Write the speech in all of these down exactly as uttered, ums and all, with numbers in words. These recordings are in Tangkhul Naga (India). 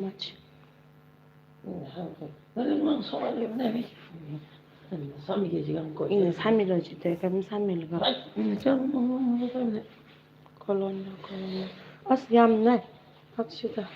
much. Ina sāmilu jida, kam sāmilu. Colon, colon. As yamna. Akshita.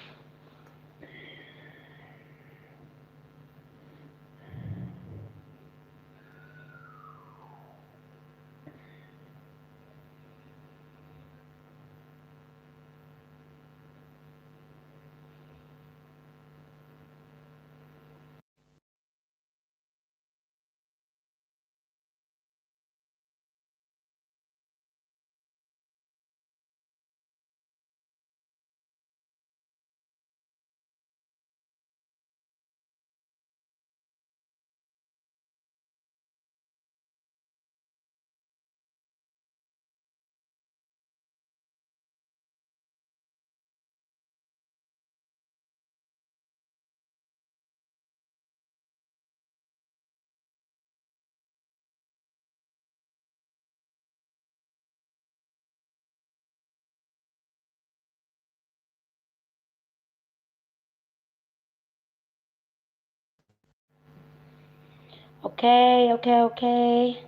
Okay, okay, okay.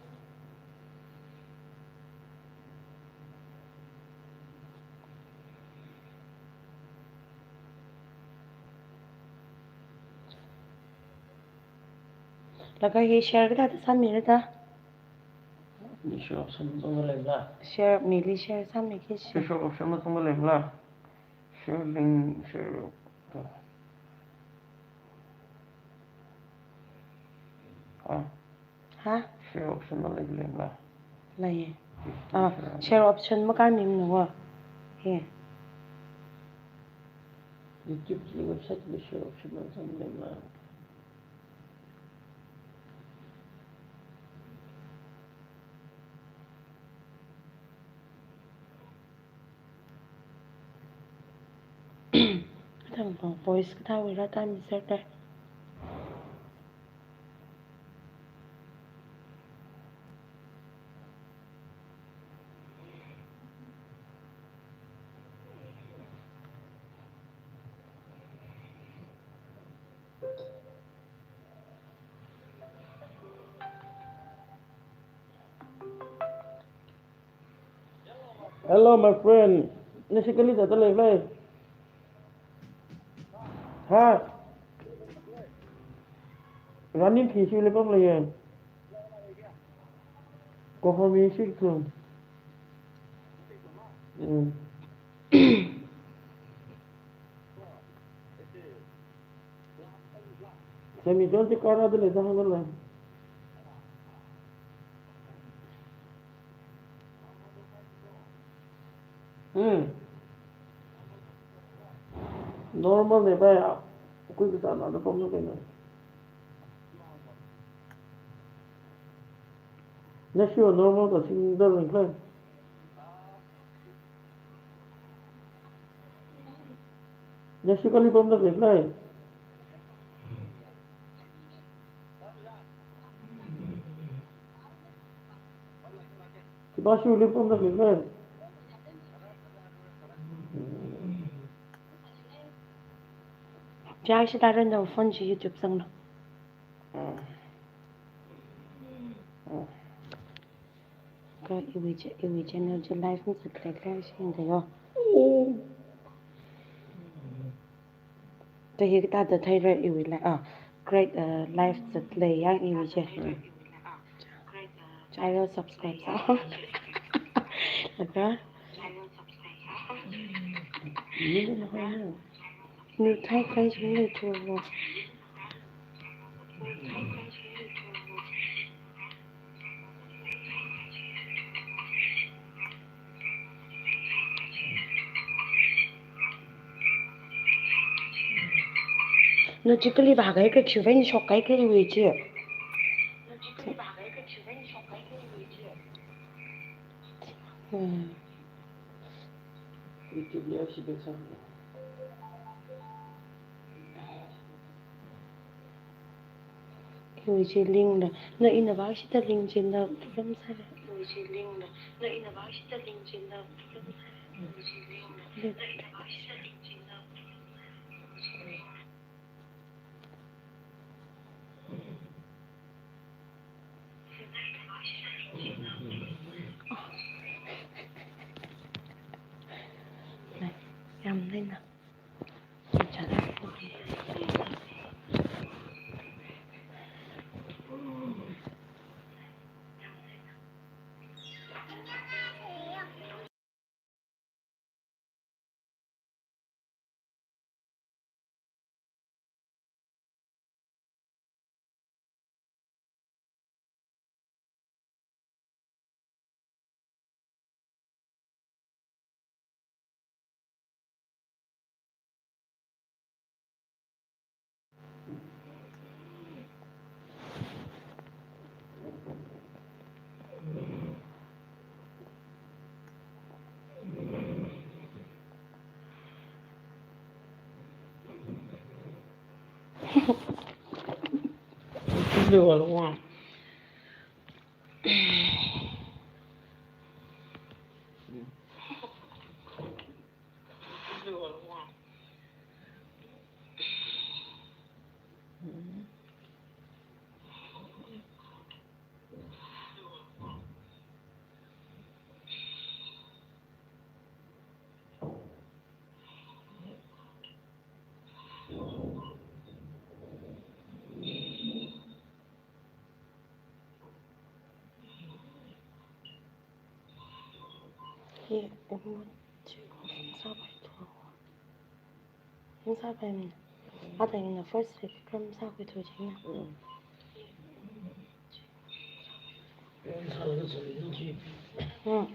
Laga hi share kathāda sāmira da. Share option zangda leila. Share, mili share sāmiki shi. Share option zangda leila. Share link, share. Ah. Ha? Share option na leila. Lei. Ah, share option makāningmana. He. YouTube website li share option na zangda leila. Kathang voice kathā wui rātā mi sir te. Hello, my friend. Nashi kali thāda leilei? Ha? Running khi shi leipam leiya. Ko ho mi shi khun. Mm. Semi John chi kara dele da hangla. Hmm. Normal ne ba ya. Kui kita na da pom no kena. Nashi normal ka sing da leng khlei. Nashi kali pamda leilei? Khipāshi leipamda leilei? Chang shi da ren da phone chi YouTube zanglu. Ka iwui cha-, iwui channel chi live mazatlei khala shing da yo. Ka hi kathāda theira iwui li-, ah, great, uh, live zatlei ya iwui chi. Chāyo subscribe sā. Laga. Ni thai kai jing ni tu. No chi kali ba kai kai chiwen shok kai kai wi chi. Hmm. YouTube li ashi be sang. Iwui chi link la. Na ina ba shi ta link chi na problem sāra. Iwui chi link la. Na ina ba shi ta link chi na problem sāra. Iwui chi link la. Na ina ba shi ta link chi na problem sāra. Hi, um, chi, sāpai to. Hin sāpai mi. Ata ina first week kam sākhui to chi na. Mm. Mm.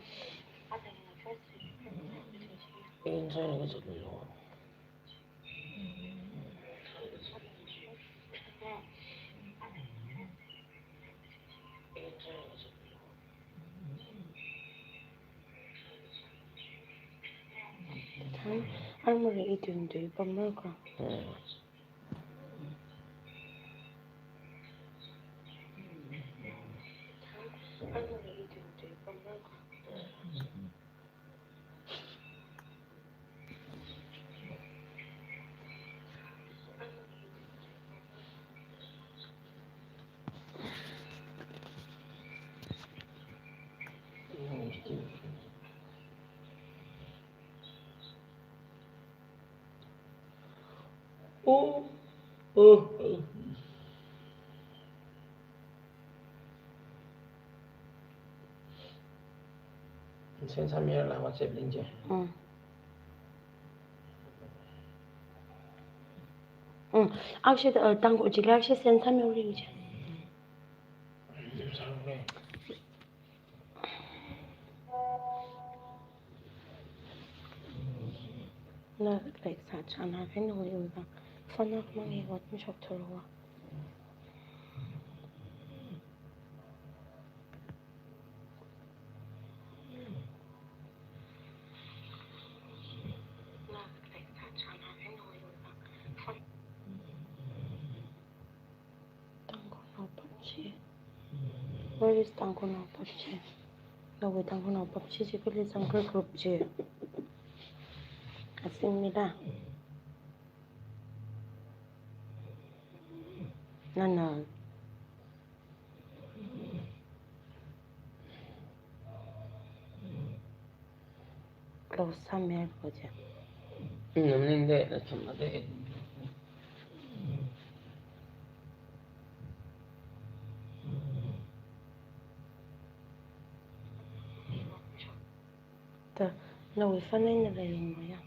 Thang, armuri itun tui pamar ko. Hmm. Oh, oh, oh. Send sāmira la WhatsApp link chi. Mm. Mm. Akshi, uh, Tangkhul chila akshi send sāmilu link chi. Na, like, sāchāna khanuiwui vang. Phone na mang e, ot mashok thura. Tangkhulnao PUBG. Where is Tangkhulnao PUBG? Nawui Tangkhulnao PUBG chi kali jungle group chi. Asing mida. Nana. Lo sāmira ko chi. Namning de, na chum de. Ta, nawui phone eina la yanglu ya.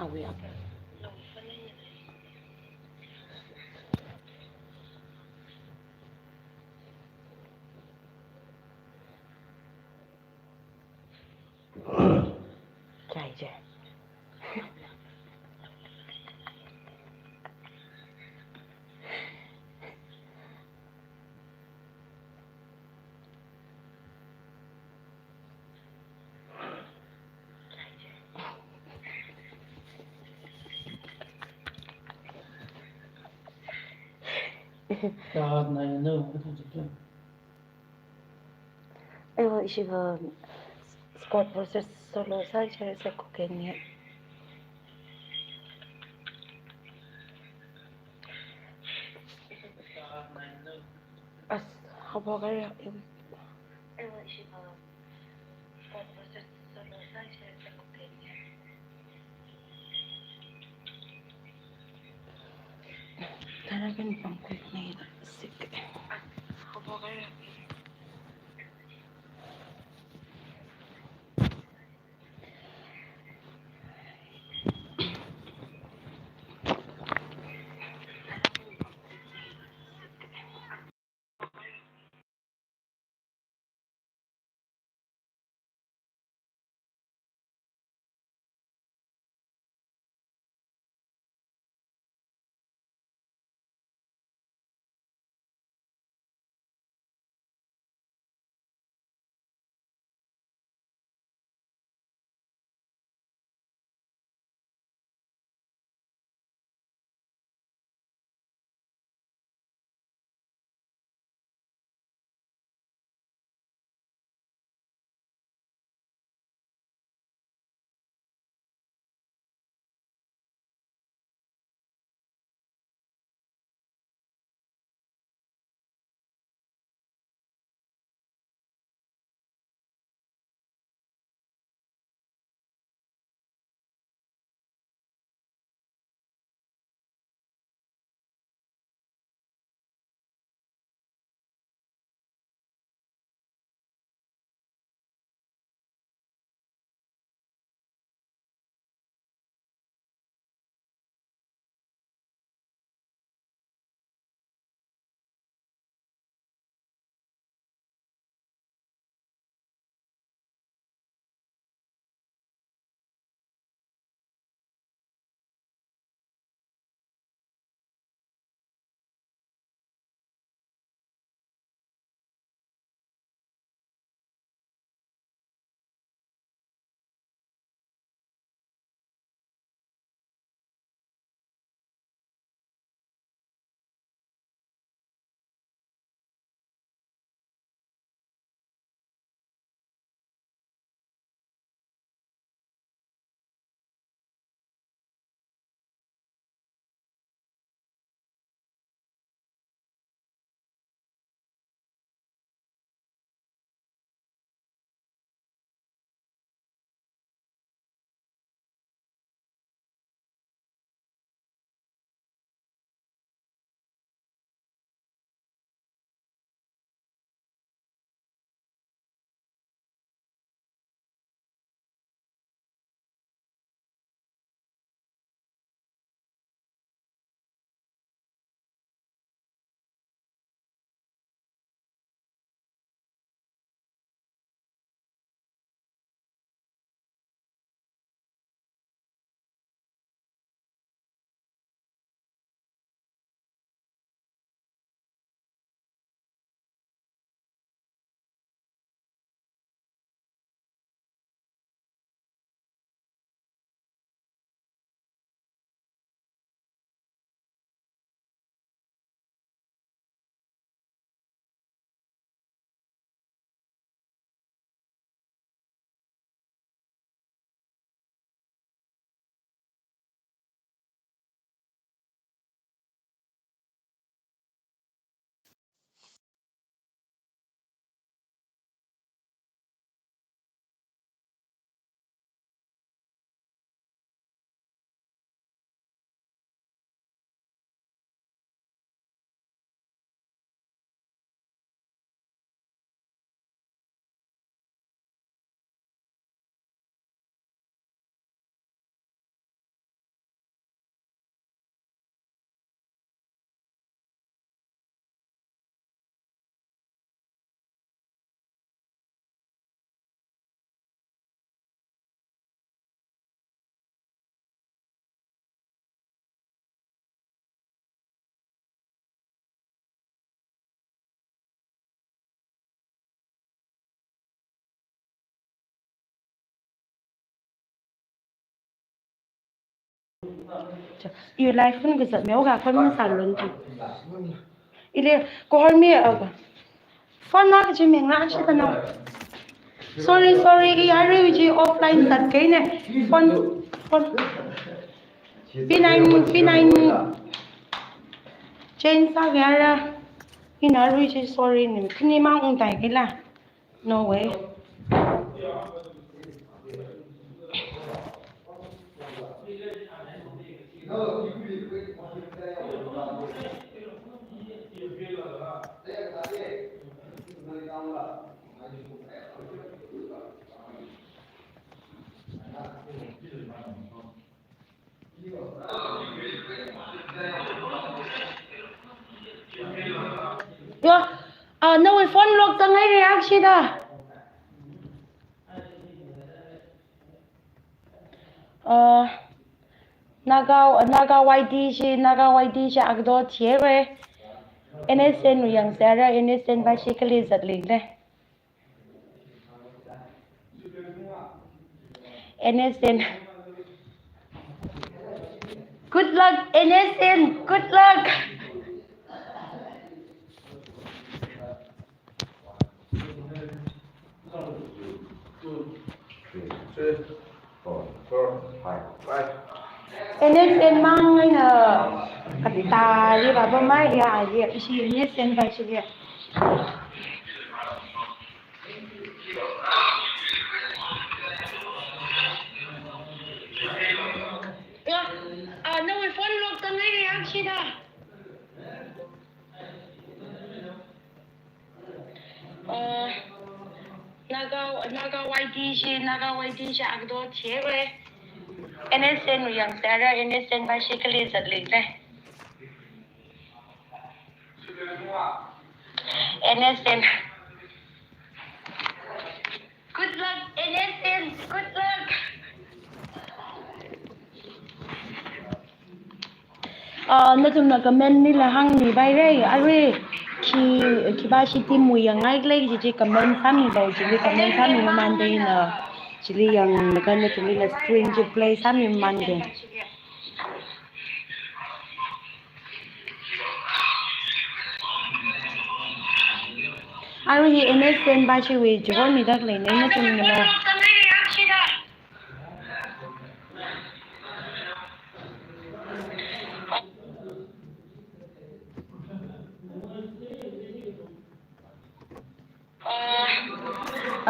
Awui a. Kya hai je? Ayo, ishiva squad versus solo sāchara sākhuke ni. As, habo kare. Tarakan pangkui nei sik. Cha, i live phun kazat meo ga khon masālun chi. Ili kohor mi, uh, phone na kachi ming na shi tano. Sorry, sorry, i arui chi offline sat kai ne. Phone, phone. P nine, P nine. Change sāga ra. Ina arui chi sorry ni. Khani mang ungtai kaila. No way. Yo, ah, nawui phone lock zanghai react shida. Ah, Naga, Naga Y D shi, Naga Y D shi akdo thiere. N S N wui yangsera, N S N va shi kali zat lingle. N S N. Good luck, N S N. Good luck. Three, two, four, four, five, five. N S N mang eina katali baba mai ya, ya, ishi N S N ba shi ya. Ya, ah, nawui phone lock zanghai react shida. Uh, Naga, Naga Y D shi, Naga Y D shi akdo thiere. N S N wui yangsera, N S N va shi kali zat lingle. N S N. Good luck, N S N. Good luck. Ah, nathumna comment nila hāngmi bai re, arui khi, khi ba shi team wui yangngai lei chi chi comment sāmi bau, chili comment sāmi mamān de na, chili yanglaga nathumlila screen chi play sāmi mamān de. Arui hi N S N ba shiwui chihormi dak lei ne nathumla.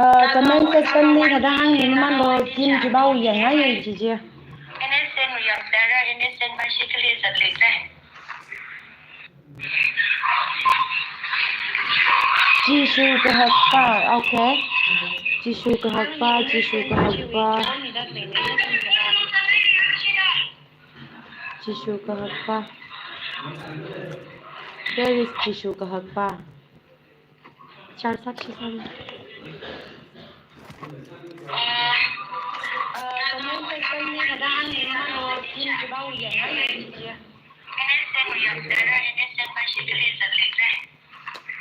Uh, comment section li thāda hāngmi mamānlo, team chi bau yangngai chi chi. N S N wui yangsera, N S N ba shi kali zat lingle. Jishu kahakpa, okay. Jishu kahakpa, Jishu kahakpa. Jishu kahakpa. Where is Jishu kahakpa? Char sakshi sāmi.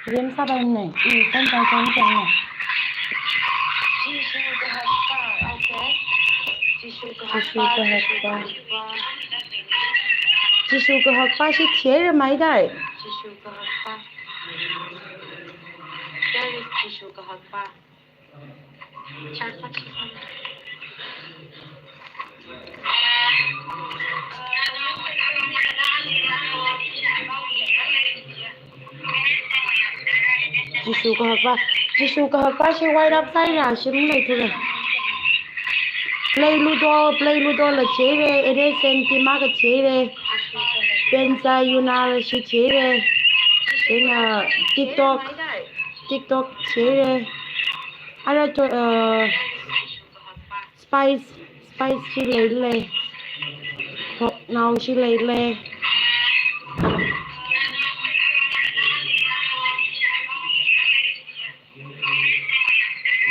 Rim sāpai ne, i san pai san san ne. Jishu kahakpa. Jishu kahakpa. Jishu kahakpa shi thiere mai dai. Jishu kahakpa. Where is Jishu kahakpa? Jishu kahakpa, Jishu kahakpa shi wai rap sai ra shim lei thule. Play Ludo, Play Ludo la thiere, N S N team akha thiere. Pensa Yuna la shi thiere. Ina TikTok, TikTok thiere. Ara to, uh, Spice, Spice shi leile. Hok nao shi leile.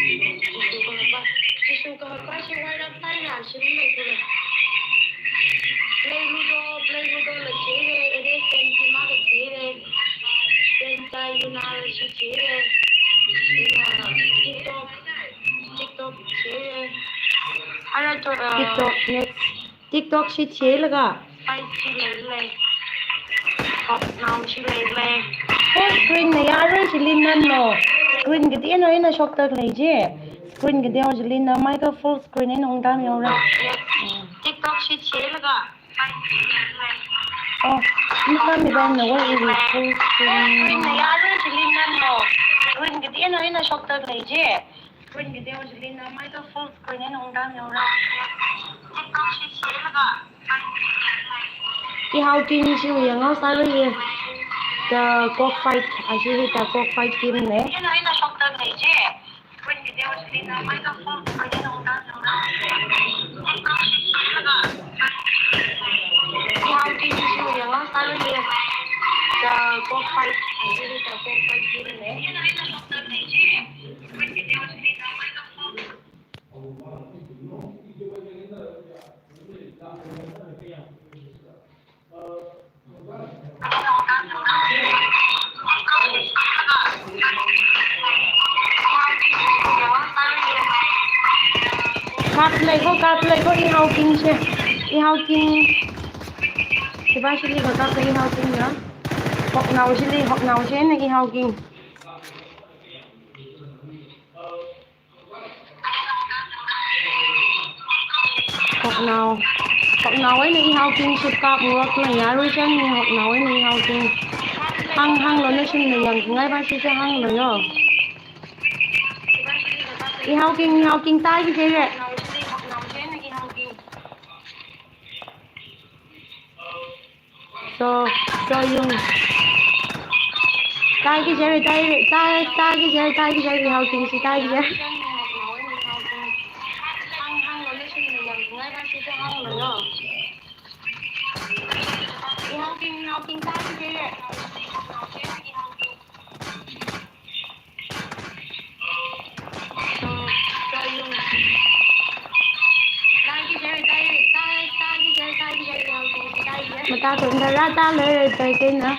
Jishu kahakpa, Jishu kahakpa shi wai rap sai ra shim lei thule. Play Ludo, Play Ludo la thiere, N S N team akha thiere. Pensa Yuna la shi thiere. Ina TikTok, TikTok thiere. Ara to, uh, TikTok next. TikTok shi theilaga. Ai, chi lei lei. Hok nao chi lei lei. Full screen na yarui chili nanlo. Screen kateonao eina shokta lei je. Screen kateonao chili na mai ka full screen eina ungtam yaora. TikTok shi theilaga. Oh, mi kam mi ban na wa ili full screen. Screen na yarui chili nanlo. Screen kateonao eina shokta lei je. Screen kateonao chili na mai ka full screen eina ungtam yaora. Ihaoking shiwui yangao sāra ye. The cockfight, ashi hi the cockfight team ne. Kap lei ko, kap lei ko, Ihaoking shi. Ihaoking. Siva shili kakap lei Ihaoking ya. Hok nao shili, hok nao shina Ihaoking. Hok nao. Hok nao eina Ihaoking shi kap ngok na yarui chang ni hok nao eina Ihaoking. Hāng, hānglo na shim na yang ngai ba shi je hānglo yo. Ihaoking, Ihaoking tai ki je re. So, so yung. Tai ki je re, tai, tai, tai ki je re, tai ki je re, Ihaoking shi tai ki je re. Mata tunda rāta lei rei pai kena.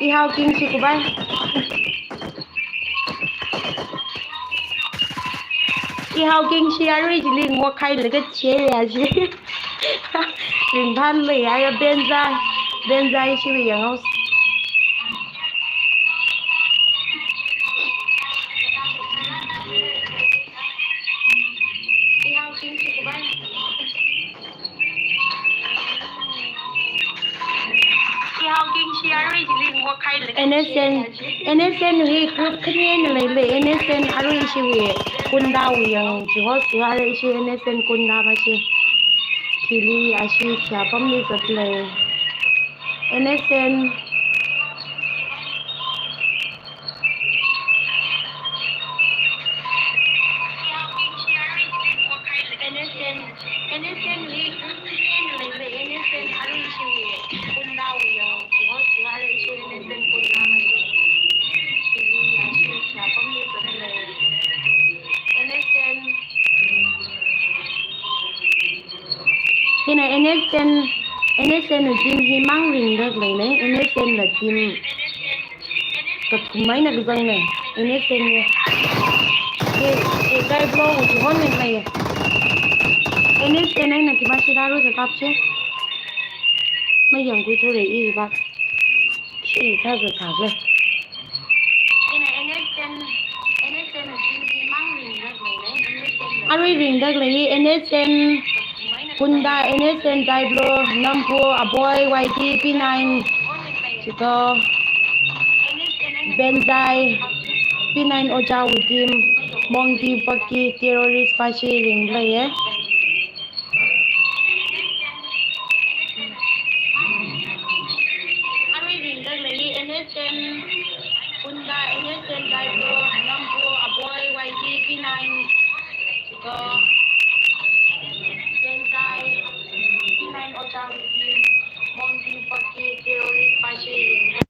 Ihaoking shi kubai. Ihaoking shi arui chili ngok khai laga che ya shi. Ringphan lei ya, ya Benzai. Benzai shiwui yangao. N S N, N S N wui group khani eina leilei, N S N arui shiwui Kundawui yang chi host arui shi N S N Kunda ba shi. Thili ashi khayā pamli zatlei. N S N. Hina N S N, N S N wui team himang ringda leina, N S N la team kathum eina kazang lei, N S N ya. Ke, ke kai blow wui hon lei lei. N S N eina kiba shi daru sa kap che. Mayang kui thu rei i ba. Shi sa sa sa le. Arui ringda lei N S N Kunda, N S N Daiblo, Nampu, Aboi, Y T, P nine, chito, Benzai, P nine Ojawui team, Monkey, Bucky, terrorist ba shi ringda ye. Arui ringda lei N S N Kunda, N S N Daiblo, Nampu, Aboi, Y T, P nine, chito, Benzai, P nine Ojawui team, Monkey, Bucky, terrorist ba shi ringda.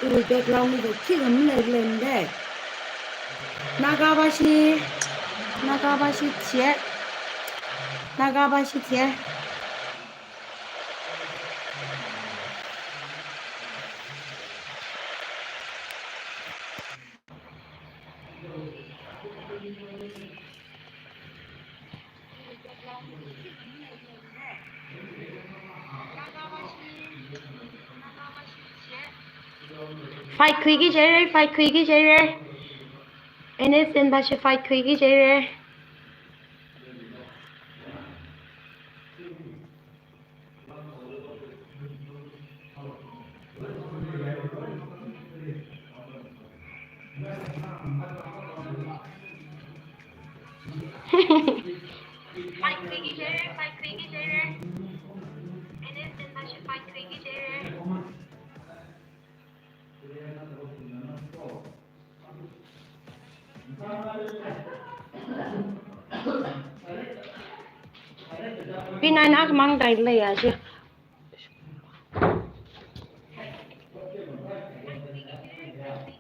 Ui, background li khi kam lei lei de. Nagavashi, Nagavashi che. Nagavashi che. Fight khuiki jire, fight khuiki jire. N S N bashi fight khuiki jire. Fight khuiki jire, fight khuiki jire. N S N bashi fight khuiki jire. P nine akhamang dai leiya chi.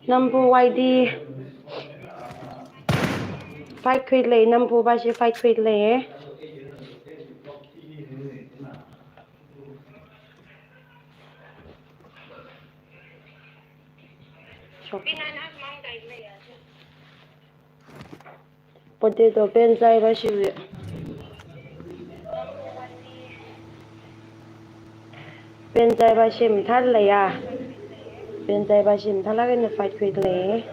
Nampu Y D fight khuilei, Nampu bashi fight khuilei. Potato Penzai bashi. Penzai bashi mathālei ya. Penzai bashi mathālāk eina fight khuilei.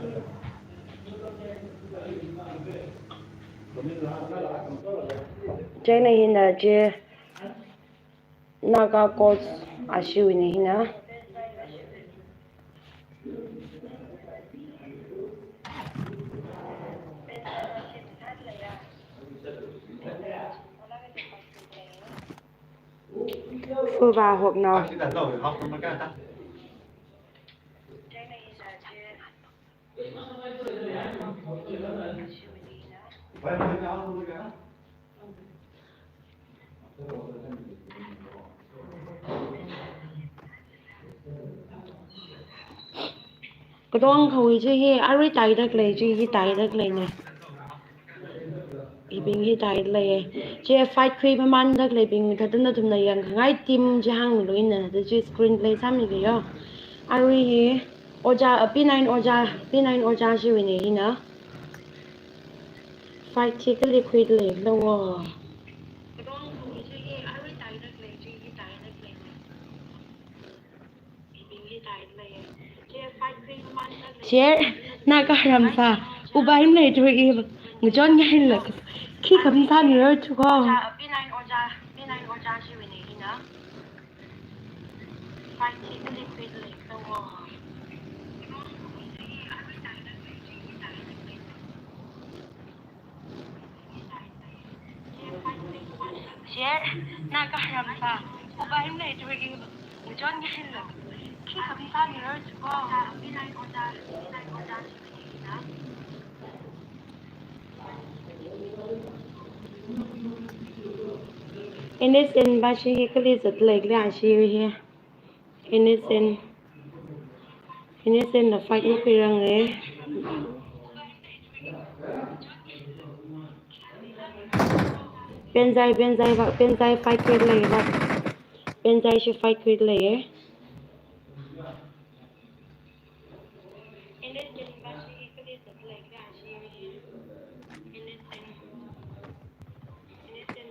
Chieina hina chi Naga coach ashiwui eina hina. Fuba hokna. Katong khawui chi hi, arui tāidalei chi hi tāidalei ne. Hibing hi tāidalei. Chi fight khui mamandaleibing thāda nathumna yangkhangai team chi hāngmilu ina, thāda chi screenplay sāmilu yo. Arui hi, Ojā, uh, P nine Ojā, P nine Ojā shiwui eina hina. Fight chi kali khuilei lo wo. Share, Naga ramsa, ubai mlei tui i, ngachon ngai lak, khi kamsa ni ro chuko. Share, Naga ramsa, ubai mlei tui i, ngachon ngai lak, khi kamsa ni ro chuko. N S N bashi hi kali zatlei kali ashi hi. N S N. N S N na fight makhuirang e. Penzai, Penzai ba, Penzai fight khuilei ba. Penzai shi fight khuilei e.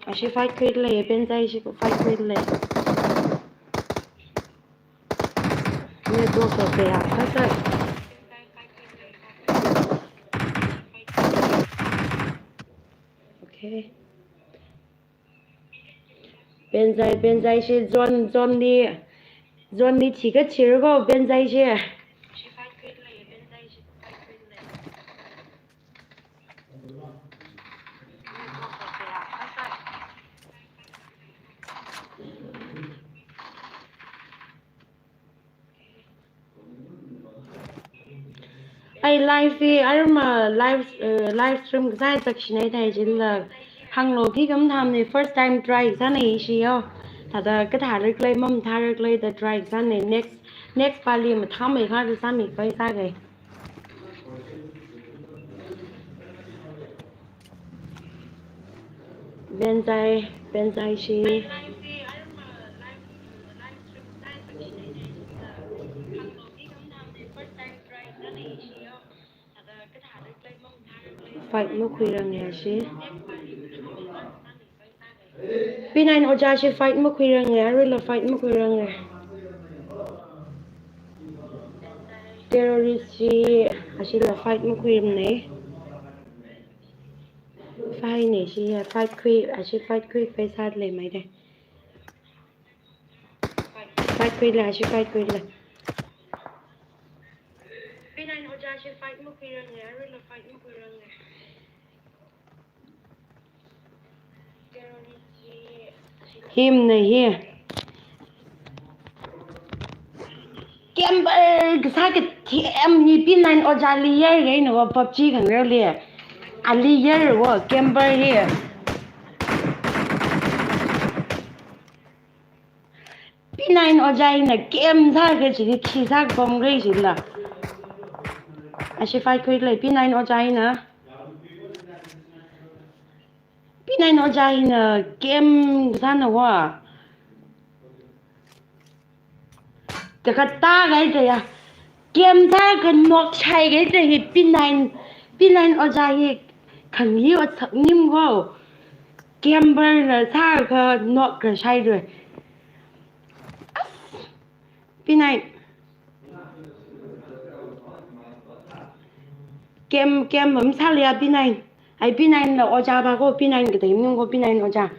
Ashi fight khuilei, Penzai shi fight khuilei. Network kayā, kayā. Okay. Penzai, Penzai shi zone, zone li, zone li thikachir ko, Penzai shi. Ai live hi, arma live, eh, live stream kasā zakshinai thai jin la. Hānglo khi kam tham ni first time try kasā ni shi yo. Thāda kathā rāklei, mamathā rāklei da try sāne. Next, next pali mathāmeikha da sāmikhavai sāge. Benzai, Benzai shi. Fight makhuirange shi. P nine ojā shi fight makhuirange, aruila fight makhuirange. Terrorist shi ashila fight makhuirane. Fight ne shi, fight khui, ashi fight khuikhavai sāda leimeide. Fight khuile, ashi fight khuile. P nine ojā shi fight makhuirange, aruila fight makhuirange. Himne hi. Camper kasā kathem hi P nine ojāli yargei na wa PUBG khangarli. Ali yar wa camper hi. P nine ojā hina camp sākha chili khi sākapam kajila. Ashi fight khuile P nine ojā hina. P nine ojā hina camp sāna wa. Kakata gai kaya. Camp sākha knock shai gai kaya hi P nine, P nine ojā hi khangyi otsak nim ko. Camper la sākha knock kashai doi. As, P nine. Camp, camp masāliya P nine. Ai P nine la ojā ba ko, P nine katei maningko P nine ojā.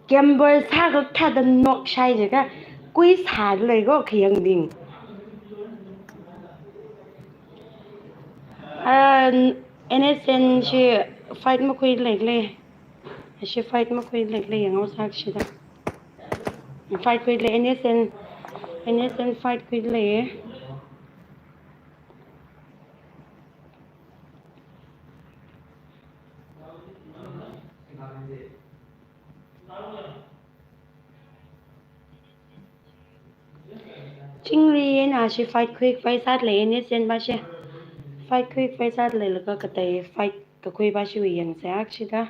Camper sākha thāda knock shai jiakha, kui sālei ko khayangbing. Ah, N S N shi fight makhuilei le. Ashi fight makhuilei le, yanghaosakshida. Fight khuile N S N, N S N fight khuile. Chingri eina ashi fight khuikhavai sāda lei, N S N ba shi. Fight khuikhavai sāda leilaga katei fight kakhui ba shiwui yangsa akshida.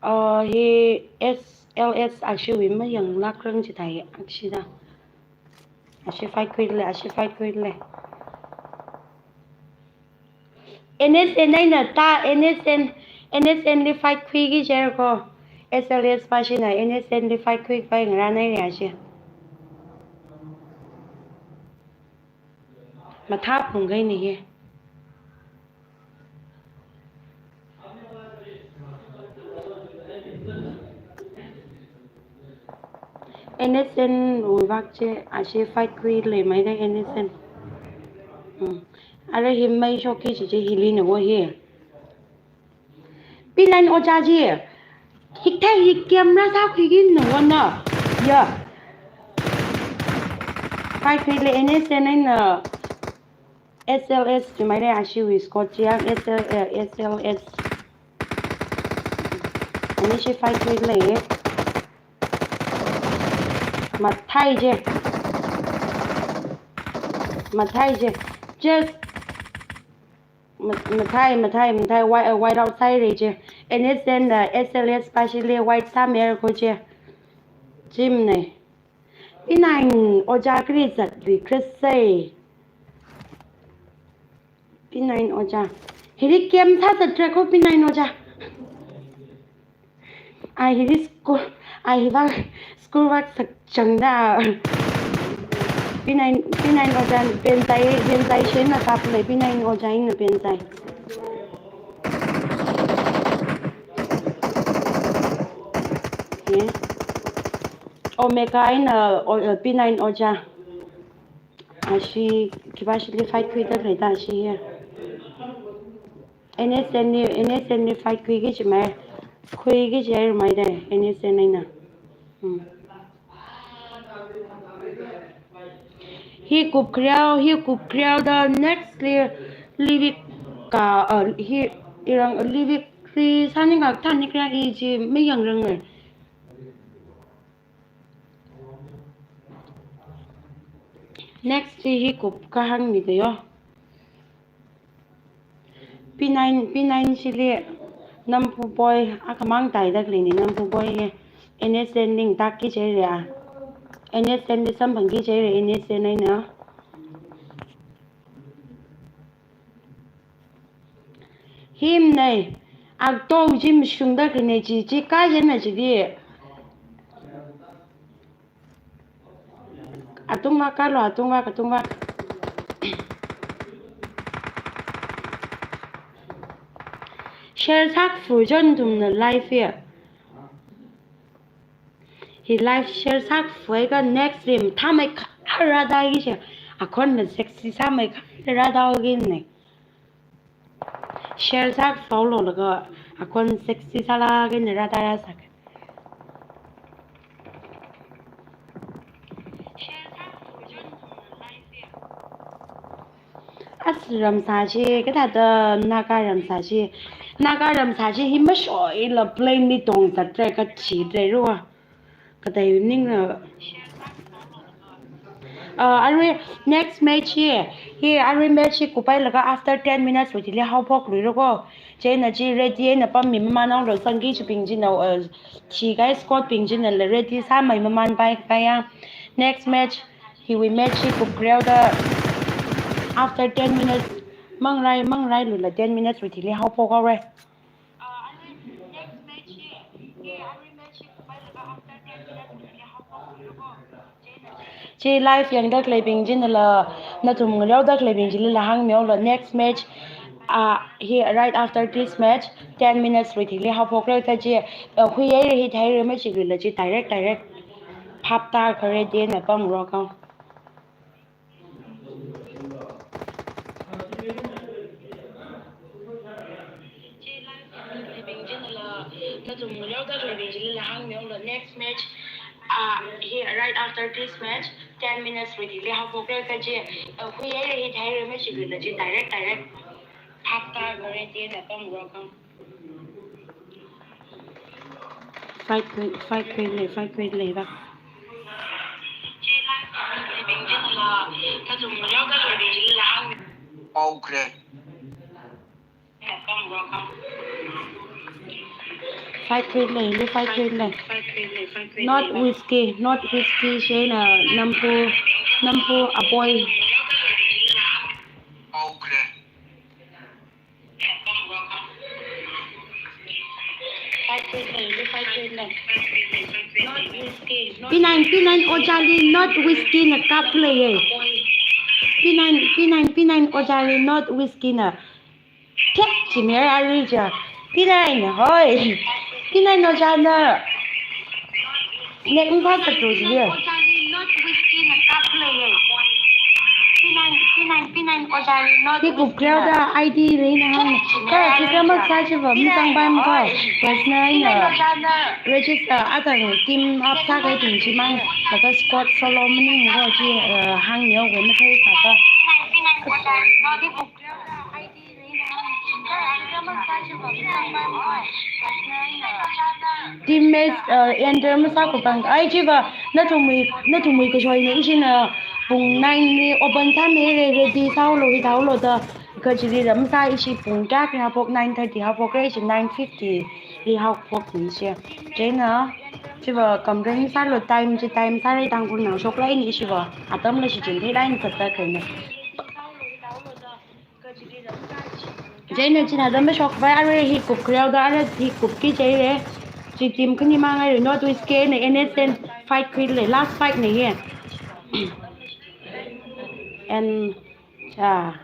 Ah, hi S L S ashiwui mayanglākrang chithai akshida. Ashi fight khuile, ashi fight khuile. N S N eina ta, N S N, N S N li fight khuiki jer ko. S L S ba shina N S N li fight khuikhavai ngarānhaire ashi. Mathāphung kahaina hi. N S N wui vak chi, ashi fight khuileimeida N S N. Hmm. Ara hi mei shokki chi chi hili na wo hi. P nine ojā chi. Hikathā hi camera sākhuiki na wo na. Ya. Fight khuile N S N eina S L S chimeire ashiwui squad chi ya S L, eh, S L S. Ani shi fight khuile. Mathei je. Mathei je. Just ma-, mathei, mathei, mathei, wai-, eh, wipe out sāhaire je. N S N, eh, S L S pashili wipe sāmei ko je. Chimne. P nine ojā kri zatlui kri sai. P nine ojā. Hili camp sāzatra ko P nine ojā. Ai hili school, ai hi vak, school vak sakchangda. P nine, P nine ojā Benzai, Benzai shina kapulei P nine ojā eina Benzai. Okay. Omega eina, o, P nine ojā. Ashi, khipāshili fight khuida leida ashi hi. N S N li, N S N li fight khuiki chimei. Khuiki chimeida, N S N eina. Hmm. Hi kup khriao, hi kup khriao da next li, livik ka, uh, hi irang livik kri sani ka thani kra i chi mayangrange. Next chi hi kup kahāng mida yo. P nine, P nine chili Namphu Boy, akhamang taida khaleina Namphu Boy hi. N S N ning taki chei ria. N S N li samphangki chei ria, N S N eina. Him nei, akto jim shungda khaleina chi, chi kajina chidi. Atung vak kalo, atung vak, atung vak. Share sākfui chon tumna live ya. Hi live share sākfui ka next rim thamei kharada ki share. Akhon na sexy sāmei kharada ki nei. Share sākfui lo laga akhon sexy sālaga nei rada rāsāka. As ramsā chi, kathāda Naga ramsā chi. Naga ramsā chi hi mashoila plain li tongzatra kachi tre ruwa. Katai ning na. Uh, arui next match hi, hi arui match hi kuphailaga after ten minutes wui thili haophok luira ko. Chieina chi ready eina pammi maman haolo, sangki chibing china, uh, chi guys squad bing chinala ready sāmei maman pai kaya. Next match, hiwui match hi kupkreoda after ten minutes, mangrai, mangrai lula ten minutes wui thili haophok haora. Chi live yangda khaleibing chinala, nathum ngaleoda khaleibing chilila hāngmihaolo, next match, ah, hi right after this match, ten minutes wui thili haophokra kaji, uh, hui haira hi theihaira machiluila chi direct, direct phapta kha ready eina pamro ka. Next match, uh, hi right after this match, ten minutes wui thili haophokra kaji, uh, hui haira hi theihaira machiluila chi direct, direct phapta kha ready eina pamro ka. Fight khui, fight khuilei, fight khuilei ba. Paokre. Fight khuilei, li fight khuilei. Not Whiskey, not Whiskey, shina Namphu, Namphu Aboy. Paokre. P nine, P nine ojali, not Whiskey na kapleiya. P nine, P nine, P nine ojali, not Whiskey na. Kek chimera rija. P nine, hoi. P nine ojana. Nek mpa katu jia. Hi kupkreoda I D leina hāng. Kha chi kha masā chiva, mi tangbai mko. Personal eina register, atang team up sākahaibing chimang. Laga squad solo maningko chi, uh, hāngmihaowa matheisāka. Teammates, uh, enter masākapang. Ai chiva, nathumwui, nathumwui kashoina, ishina pung nine li open sāmira, ready sāhaolo, hithāhaolo da. Kha chili ramsā ishi pung kayākha haophok, nine thirty haophokra, ishi nine fifty li haophok ishi. Chieina, chiva kamren sālo time, chi time sāra Tangkhulnao shoklāk eina ishiva. Atamla shichin theilāk eina zatda khaina. Chieina chithāda mashokpai, arui hi kupkreoda, arui hi kupki chieina. Chi team khanimang eina North Whiskey na N S N fight khuilei, last fight na hi. And, ah.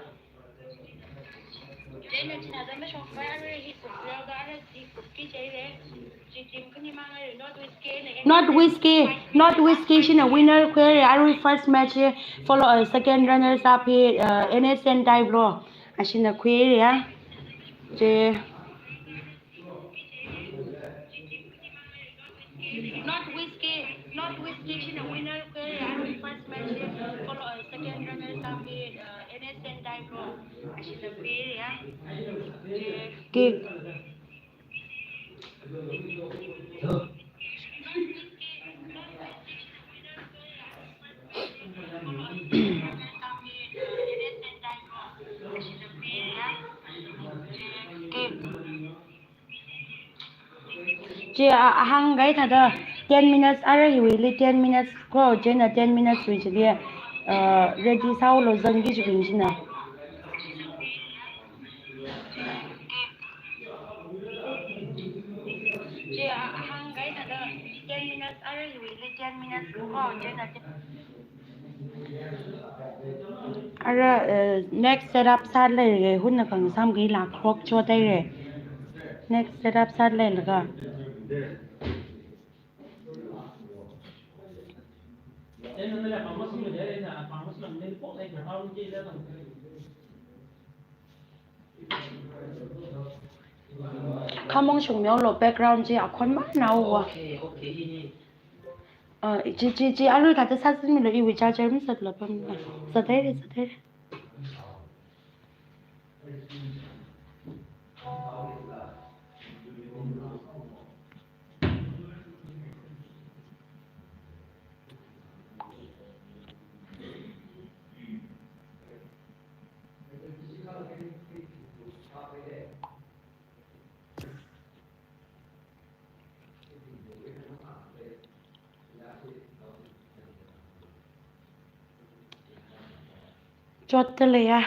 North Whiskey, North Whiskey shina winner khuira, arui first match hi, follow, uh, second runners up hi, uh, N S N Daibro. Ashina khuira ya. Chi North Whiskey, North Whiskey shina winner khuira, arui first match hi, follow, uh, second runners up hi, uh, N S N Daibro. Ashina khuira ya. Kick. Chi a, ahāngkahai thāda ten minutes, ara hiwuili ten minutes ko, chieina ten minutes wui chili, uh, ready sāhaolu zangki chibing china. Chi a, ahāngkahai thāda ten minutes, ara hiwuili ten minutes ko, chieina ten Ara, eh, next setup sālei, eh, hunna khangasam kila clock chothaire. Next setup sālei laga. Khamong shungmeolo background chi akhon manaowa. Okay, okay. Ah, chi, chi, chi, arui thāda sāzanmilu, iwui charger mazatlapamla. Zathaire, zathaire. Chotda leiya.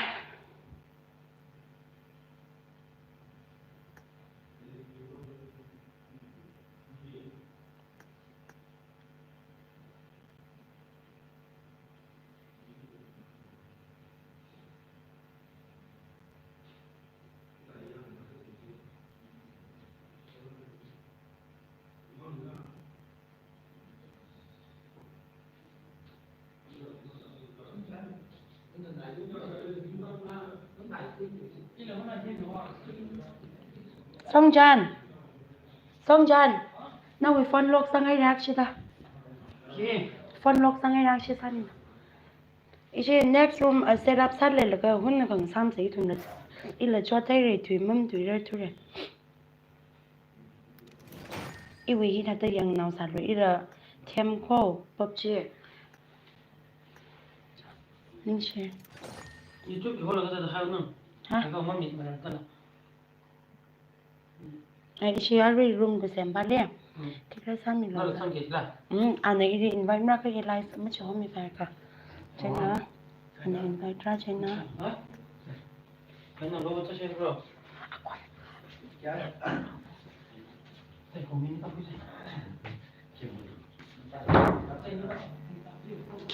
Songjan. Songjan. Nawui phone lock sāngaira kachida. Phone lock sāngaira kachi sāni. Ishi next room, uh, setup sālei laga hunna khangasam sa ithumna. Ila chothaire, tui mamatuirar thure. Iwui hithāda yangnao sālu, ila them ko, PUBG. Ningshi. YouTube ki hola kaja da hai nang. Ha? Hai ka mami mana kala. Ai, ishi arui room kasem pale. Hmm. Khikha sāmilu. Nala sāngkila. Hmm, ana ili invite mara kha ili machihomi paka. Chieina. Oh. Ana invite ra chieina. Ha? Kaina lo cha share bro.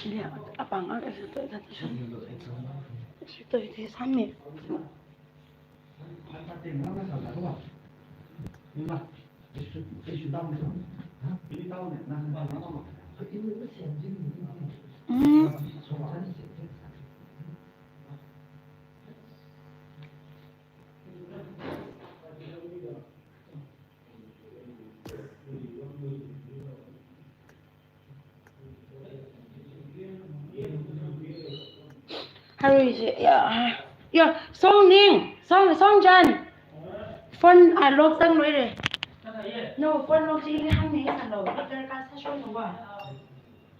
Iya, apāng a, ito, ito, ito. Ito, ito, sāmi. Hmm. Harui je, ya. Ya, Songning, Song, Songjan. Phone a lock sāngluire. No, phone lock chi ili hāngmi sālu. Darkar sāshonlu wa.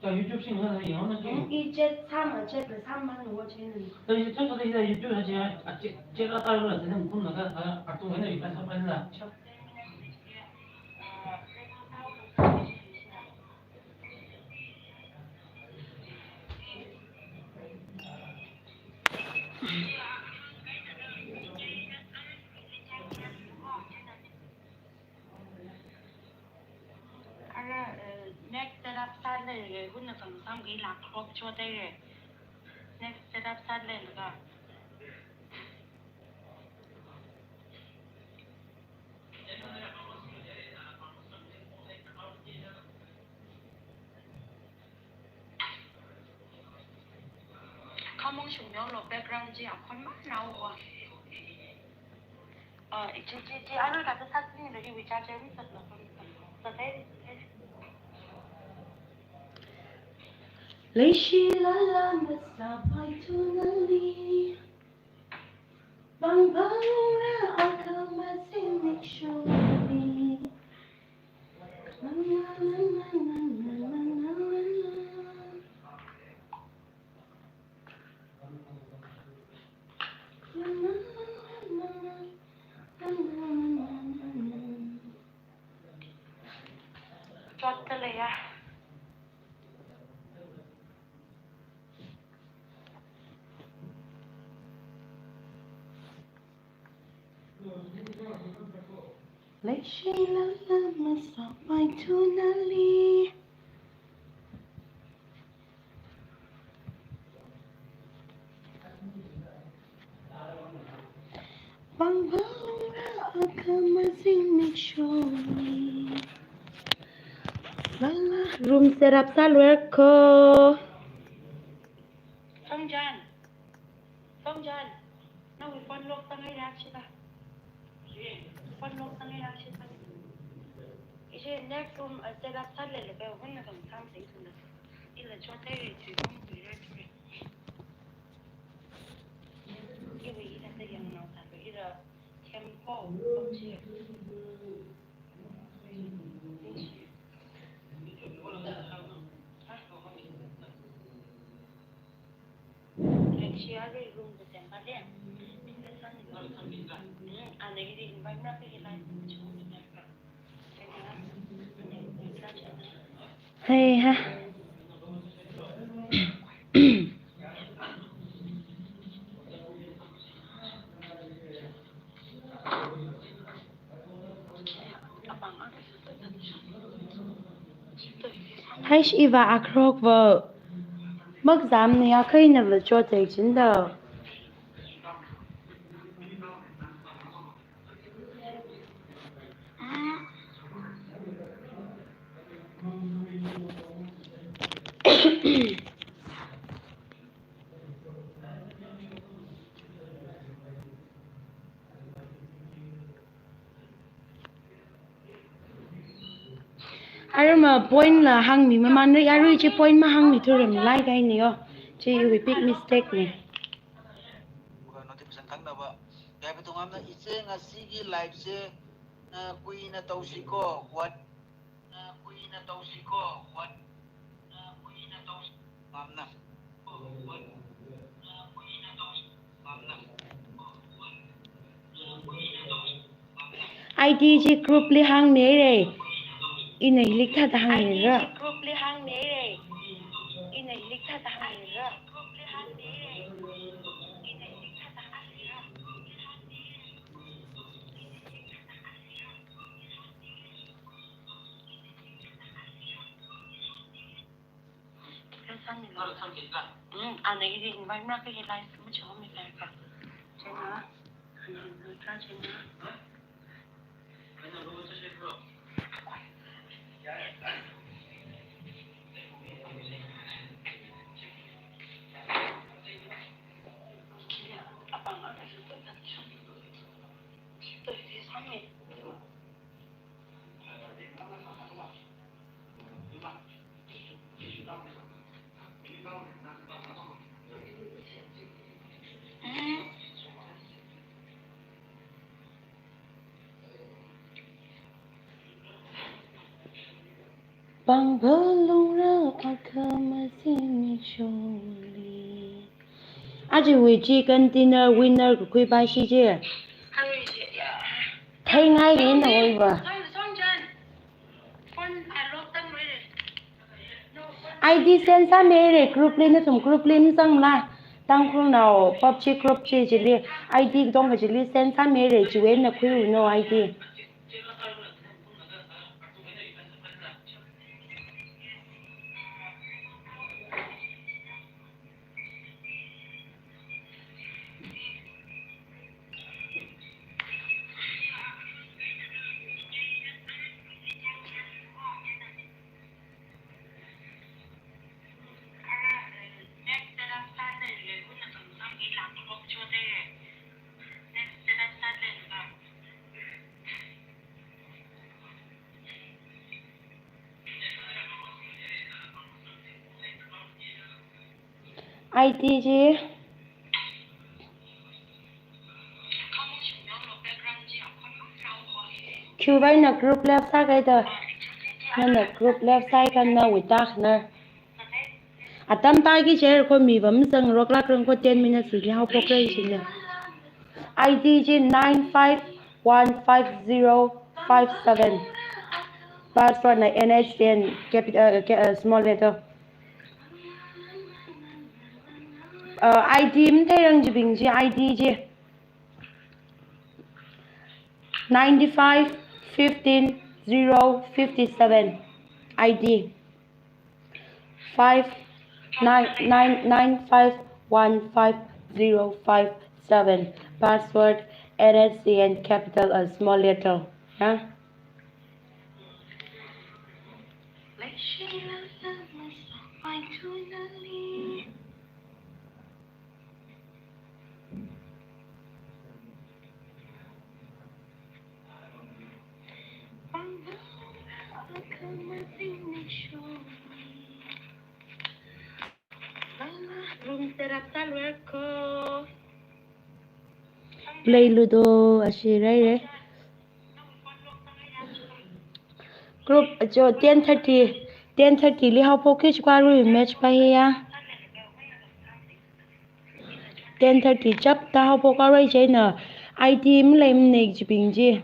Ta YouTube sing ha yang na ki. I chat sāma, chat la sāmanu wa chieina. Ta i chat ta i YouTube ha je, a chat, chat la ta la ta nang kun la ka, a, a tu na i ka sa pa la. Ara, eh, next setup sālei, eh, hunna khangasam kila clock chothaire. Next setup sālei laga. Khamong shungmeolo background chi akhon manaowa. Ah, chi, chi, chi, arui thāda sāzanmilu, iwui charger mazatlapam. Zathaire, zathaire. Leishi lala masāpai tunali. Bang bang ra akha masin nikshoni. Ya. Leishilala masāpai tunali. Pangpalungra akha mazimiksho. Lala. Room setup sāluira ko. Songjan. Songjan. Nawui phone lock sāngailāk shita. Phone lock sāngailāk shita. Ishi next room, uh, setup sālele pe hun na dong sam sing sung da. Ila chotei tui phone tui re tui re. Iwui ila te yang nao sa pe ila tempo, tempo chi. Hei ha. Haish iva akrok vo. Makzam ni akai na vo chotei chinda. Arama point la hāngmi mamanra, arui chi point mahāngmithura malai kahaina yo. Chi iwui big mistake na. Notification thang na ba. Yai pa tungamna iche ngasigi live se, uh, kuina tausi ko, what? I D chi group li hāngmira. Ina hili kathāda hāngmira. Pangpalungra akha mazimiksholi. Aja wui chicken dinner winner kakhui pa shi je. Theingai ina oi ba. I D send sāmira group li, nathum group li masangla. Tangkhulnao PUBG group chi chili I D dong kachili send sāmira, chiwui eina khuilu no I D. I D chi. Khiwuivang na group left sākahai da. Nana group left sākahai nawui tak na. Atam taki share ko mi va masāngarok lākrang ko, ten minutes li haophokra shina. I D chi nine five one five zero five seven. Password na N S C N capital, uh, ca-, uh, small letter. Uh, I D matheirang chibing chi, I D chi. Nine five fifteen zero fifty seven. I D. Five nine nine nine five one five zero five seven. Password N S C N capital and small letter. Yeah? Room setup sāluiakha. Leiludo, ashi rei rei. Group, cho, ten thirty, ten thirty li haophokki chukwa arui match pa hiya. Ten thirty chapta haophok arui chieina I D maleimana chibing chi.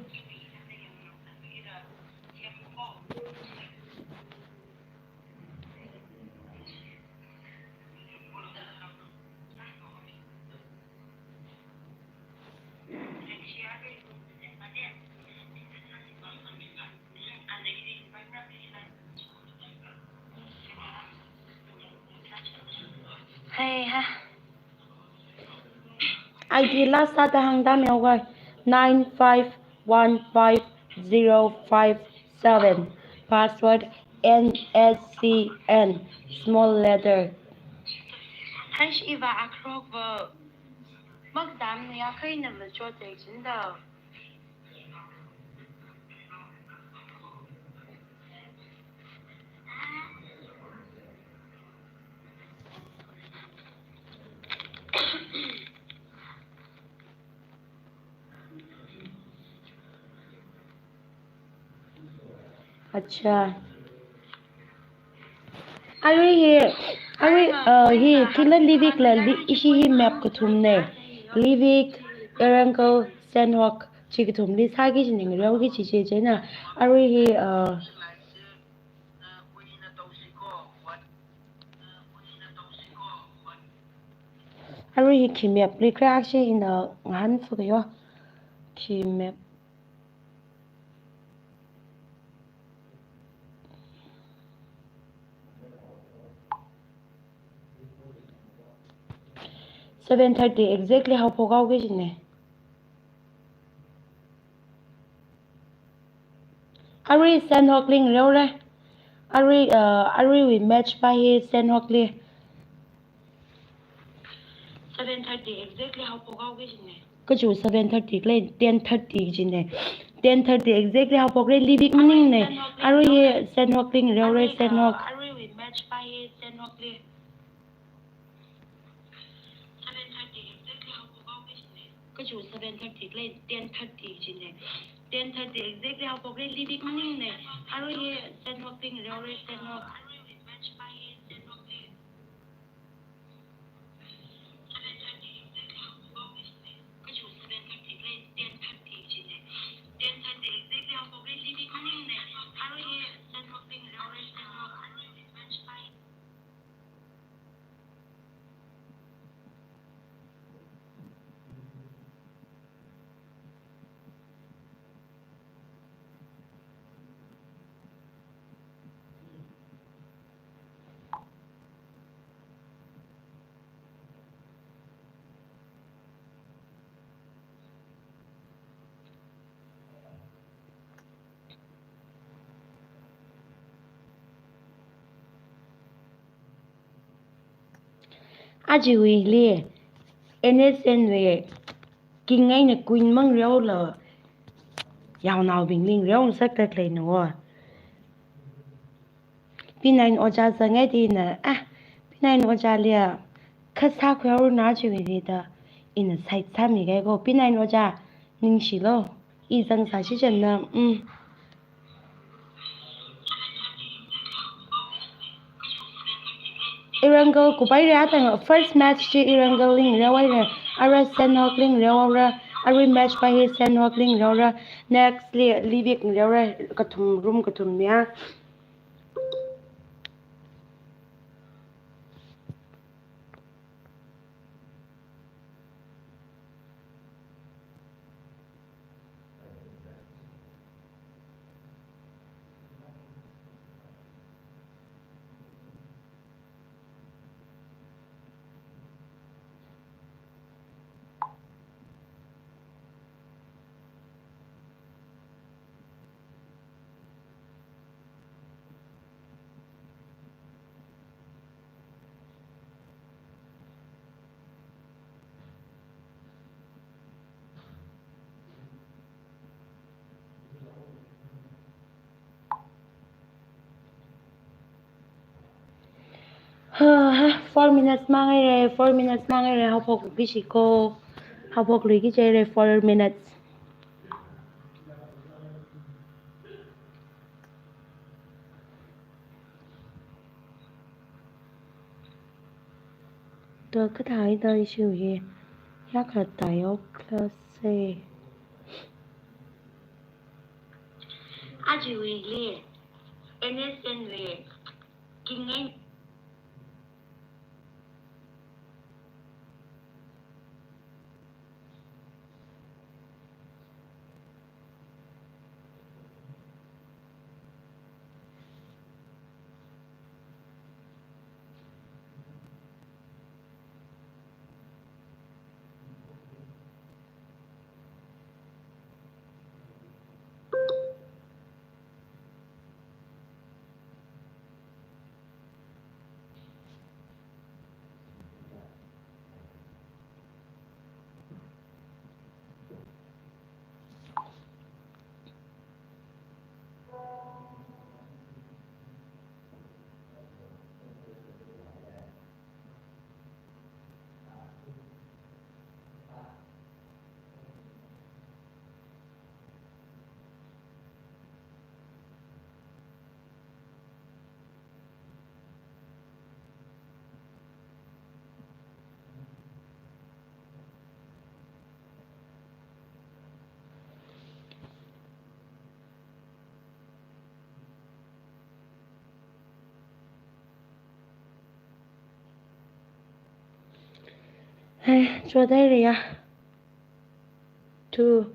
Hei ha. I D last sāda hāngda mihaoga, nine five one five zero five seven. Password N S C N, small letter. Hash iva akrok va. Makdam ni akhai na va chot ek chinda. Acha. Arui hi, arui, uh, hi, thila Livik la li, ishi hi map kathumna. Livik, Erangal, Sandhawk, chi kathumli sāki kajina, ngareoki kaji chi chieina. Arui hi, uh, arui hi khi map li kra akshi ina ngahān fukayo. Khi map. Seven thirty exactly haophok haoki kajina. Arui Sandhawk li ngareora. Arui, uh, aruiwui match pa hi Sandhawk li. Seven thirty exactly haophok haoki kajina. Kachu seven thirty khalei ten thirty kajina. Ten thirty exactly haophokra, Livik maningna. Arui hi Sandhawk li ngareora, Sandhawk. Aruiwui match pa hi Sandhawk li. Seven thirty exactly haophok haoki kajina. Kachu seven thirty khalei ten thirty kajina. Ten thirty exactly haophokra, Livik maningna. Arui hi Sandhawk li ngareora, Sandhawk. Aja wuili N S N wui king eina queen mang ngareola yaonaobingli ngareongasakta khaleina wo. P nine ojā zangngaida ina, ah, P nine ojāli a, kha sākhuihaoranu aja wuili da, ina side sāmikahai ko, P nine ojā, ningshilo, i zangsā shichanna, mm. Erangal kuphaira, atang first match chi Erangal li ngareohaira, ara Sandhawk li ngareohaora, Arui match pa hi Senwak li ngareora, next li Livik ngareora, kathum room kathum ya. Ha, ha, four minutes mangaire, four minutes mangaire, haophok luiki shiko, haophok luiki shire, four minutes. To kathāda issue hi, ya kathāda yokla se. Ajuwuili, N S N wui, kingai. Hai, chodaire ya. Two,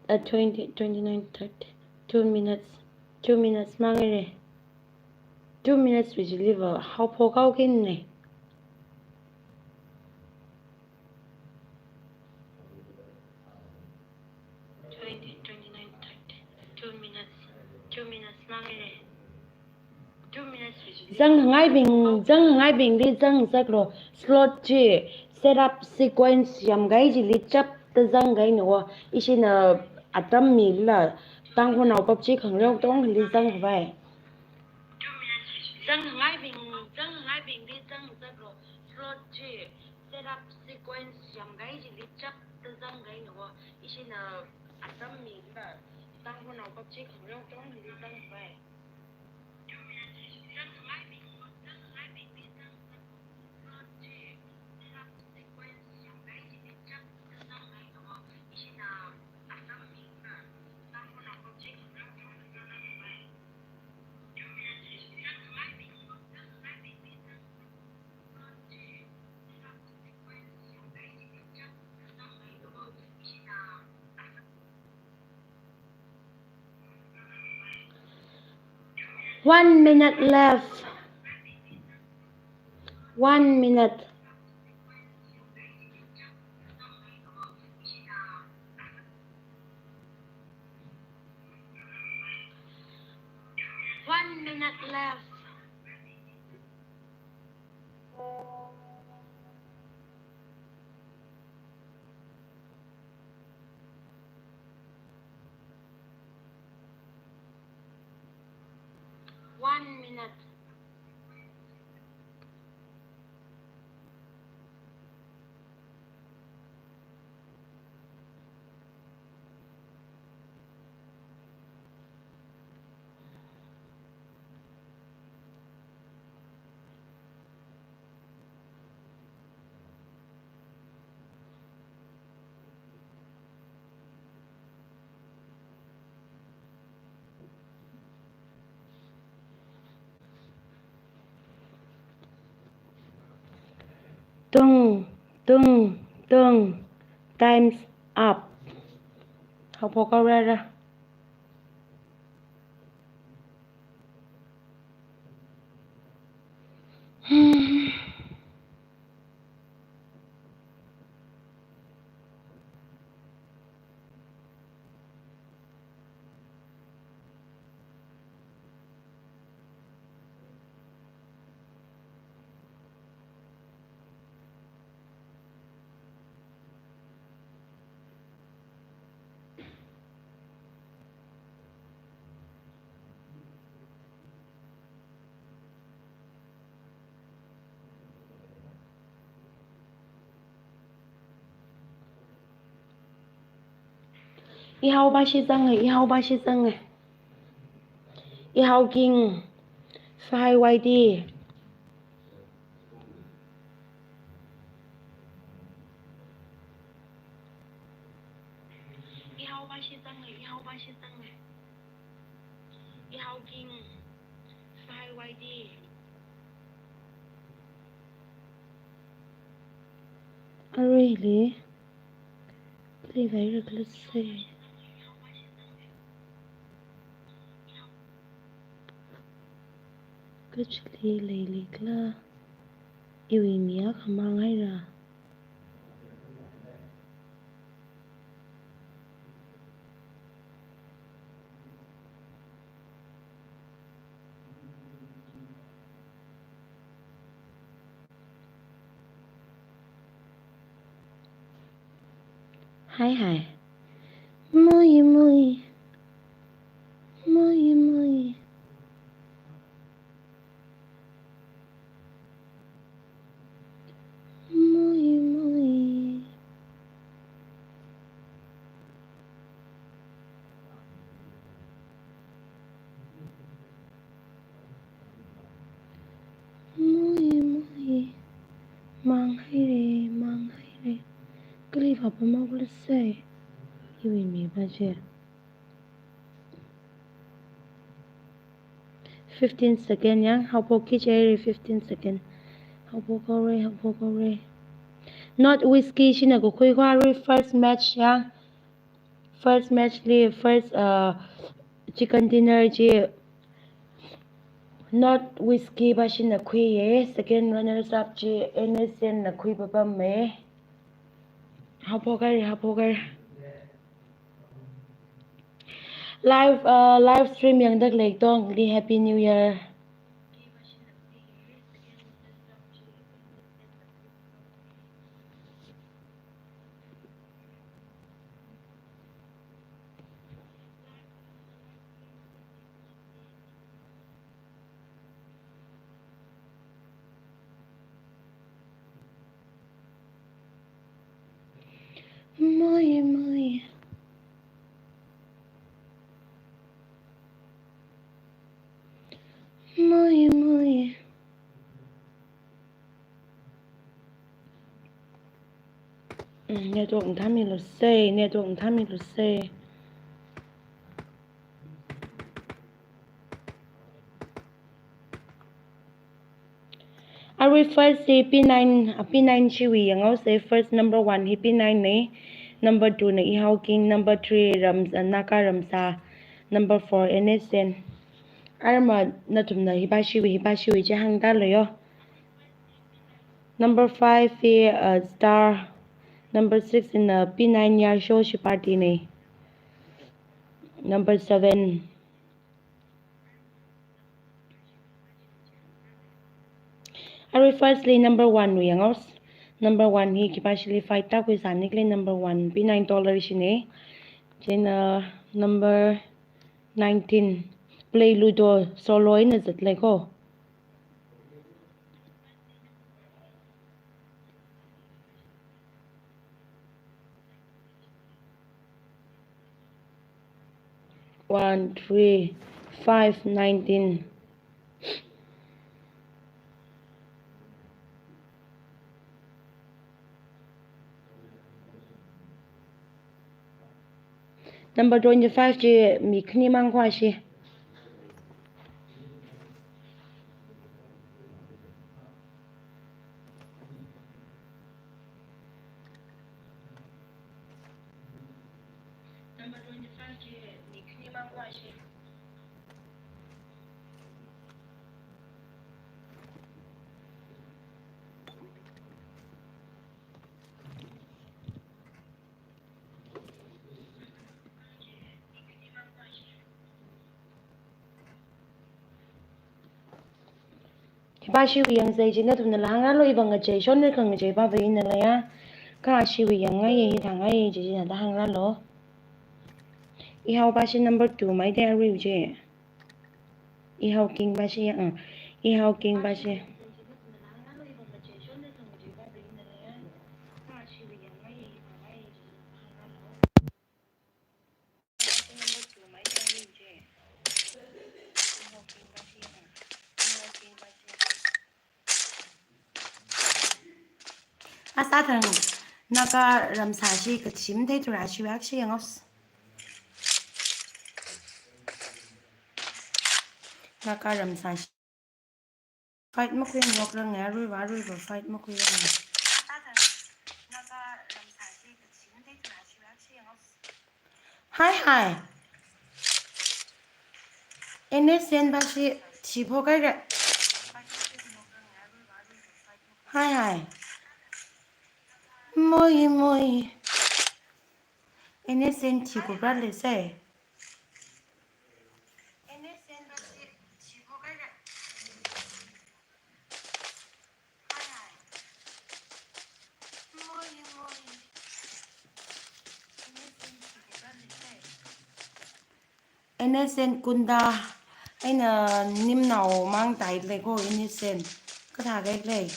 uh, twenty, twenty-nine, thirty. Two minutes. Two minutes mangaire. Two minutes wui chili va haophok haoki ne. Twenty, twenty-nine, thirty. Two minutes. Two minutes mangaire. Two minutes wui chili. Zangngaibing, zangngaibingli zangzaklo. Slot chi setup sequence yamkahai chili chapta zangkahai no. Ishina atam mila Tangkhulnao PUBG khangareo katongali zangkhavai. Zangngaibing, zangngaibingli zangzaklo. Slot chi setup sequence yamkahai chili chapta zangkahai no. Ishina atam mila Tangkhulnao PUBG khangareo katongali zangkhavai. One minute left. One minute. One minute left. One minute. Tung, tung, tung. Time's up. Haophok haora. Ihao bashi zange, ihao bashi zange. Ihao King, Fai Y D. Ihao bashi zange, ihao bashi zange. Ihao King, Fai Y D. Aruili. Kali vai rak lasai. Kachili leili kala. Iwui mi akha mang haira. Hai hai. Moi moi. Moi moi. Moi moi. Moi moi. Mang haire, mang haire. Kali vapa mau kala sai. Iwui mi baje. Fifteen second ya, haophok ki cheri fifteen second. Haophok haore, haophok haore. Not Whiskey shina kakhui khuirarui first match ya. First match li, first, uh, chicken dinner chi. Not Whiskey bashina khuiye, second runners up chi N S N na khui papam me. Haophok haire, haophok haire. Live, uh, live stream yangda khalei katongli Happy New Year. Moi moi. Moi moi. Mm, network nthami lusei, network nthami lusei. Arui first hi P nine, ah, P nine chiwui yanghaosei, first number one hi P nine ne, number two na Ihao King, number three Rams, ah, Naga Ramsa, number four N S N. Arma nathumna hipa chiwui, hipa chiwui chi hāngda leiyo. Number five hi, uh, Star. Number six in, uh, P nine Yarsho Shipati ne. Number seven. Arui firstly number one wui yanghaos. Number one hi khipāshili fight tākhuisāni khalei number one P nine dollar shine. Chieina number nineteen, play Ludo solo eina zatlei ko. One, three, five, nineteen. Number twenty-five chi mi khani mang khuishi. Hipa shiwui yangzai chi nathumnala hāngrālu, iva ngachei, shonri khangachei pava inala ya. Kha shiwui yangngai, hithāngai chi china da hāngrālu. Ihao pa shi number two mai de arui chi. Ihao king pa shi ya, uh, ihao king pa shi. Asa thang Naga ramsā shi kachim thei thura shi wak shi yangos. Naga ramsā shi. Fight makhui ngok rang ya, rui wa, rui wa, fight makhui rang ya. Hai, hai. N S N pa shi thipho kaira. Hai, hai. Moi, moi. N S N thikupra lei sai. N S N kunda, eina nimnao mang tai lei ko N S N. Kathā kai lei.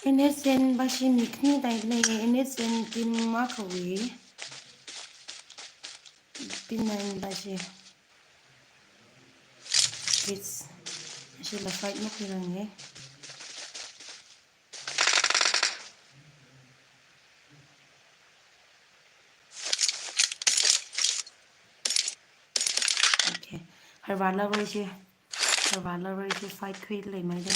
N S N pa shi mi khani tai lei, N S N team akhawui. P nine pa shi. Yes. Ashila fight makhui rang ye. Okay. Harvala roi shi. Harvala roi shi fight khui lei mai de.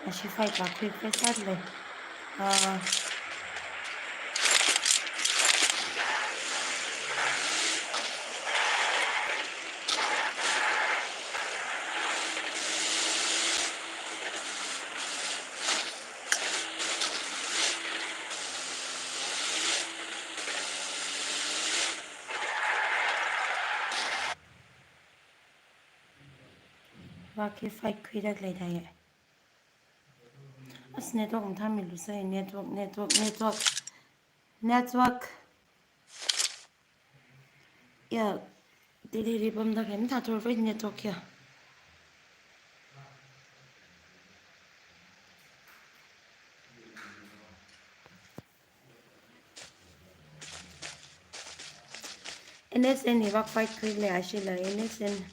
Ashi fight pa khui khui sāda lei. Ah. Vaki fight khuida leida ye. As network mathāmilu sai, network, network, network. Network. Ya, Delhi ri pamda kei mathāthor vai network ya. N S N ni vak fight khuile ashila N S N.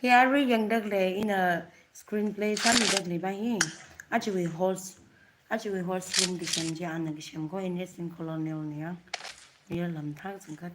Hi arui yangdakhalei, ina screenplay sāmidakhalei ba hi. Ajawui host, ajawui host room kasem chi ana kasem ko, N S N Colonel na ya. Ya lam thak zangkat.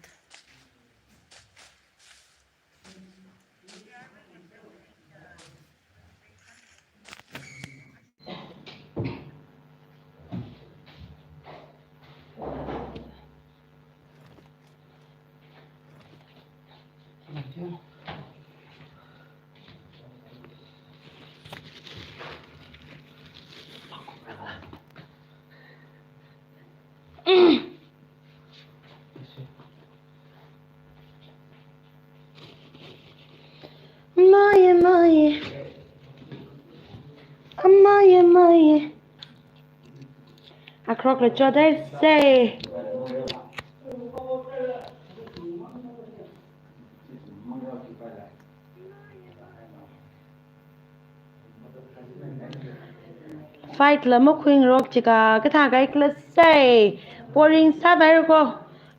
Maye, maye. Amaye, maye. Akrok le chodai se. Fight la makhuingarok chika, kathā kaikhala sai. Boring sāpaira ko.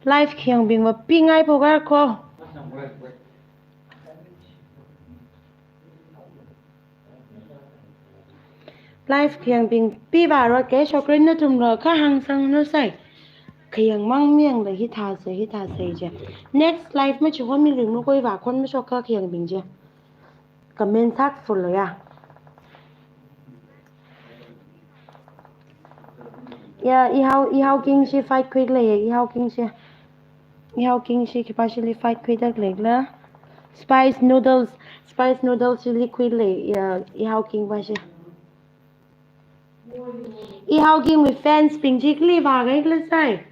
Live khayangbing mapingai phoka ko. Live khayangbing pivāra ke, shokrin nathumla kha hāngsanglu sai. Khayang mang mayangla hithā sai, hithā sai je. Next live machihonmilu mo, koi vākhon mashok kha khayangbing je. Comment sākful ya. Ya, Ihao, Ihao King shi fight khuilei, Ihao King shi. Ihao King shi khipāshili fight khuidakhalei la. Spice noodles, spice noodles shili khuilei, ya, Ihao King pāshi. Ihao Kingwui fans bing chi kali vākhala sai.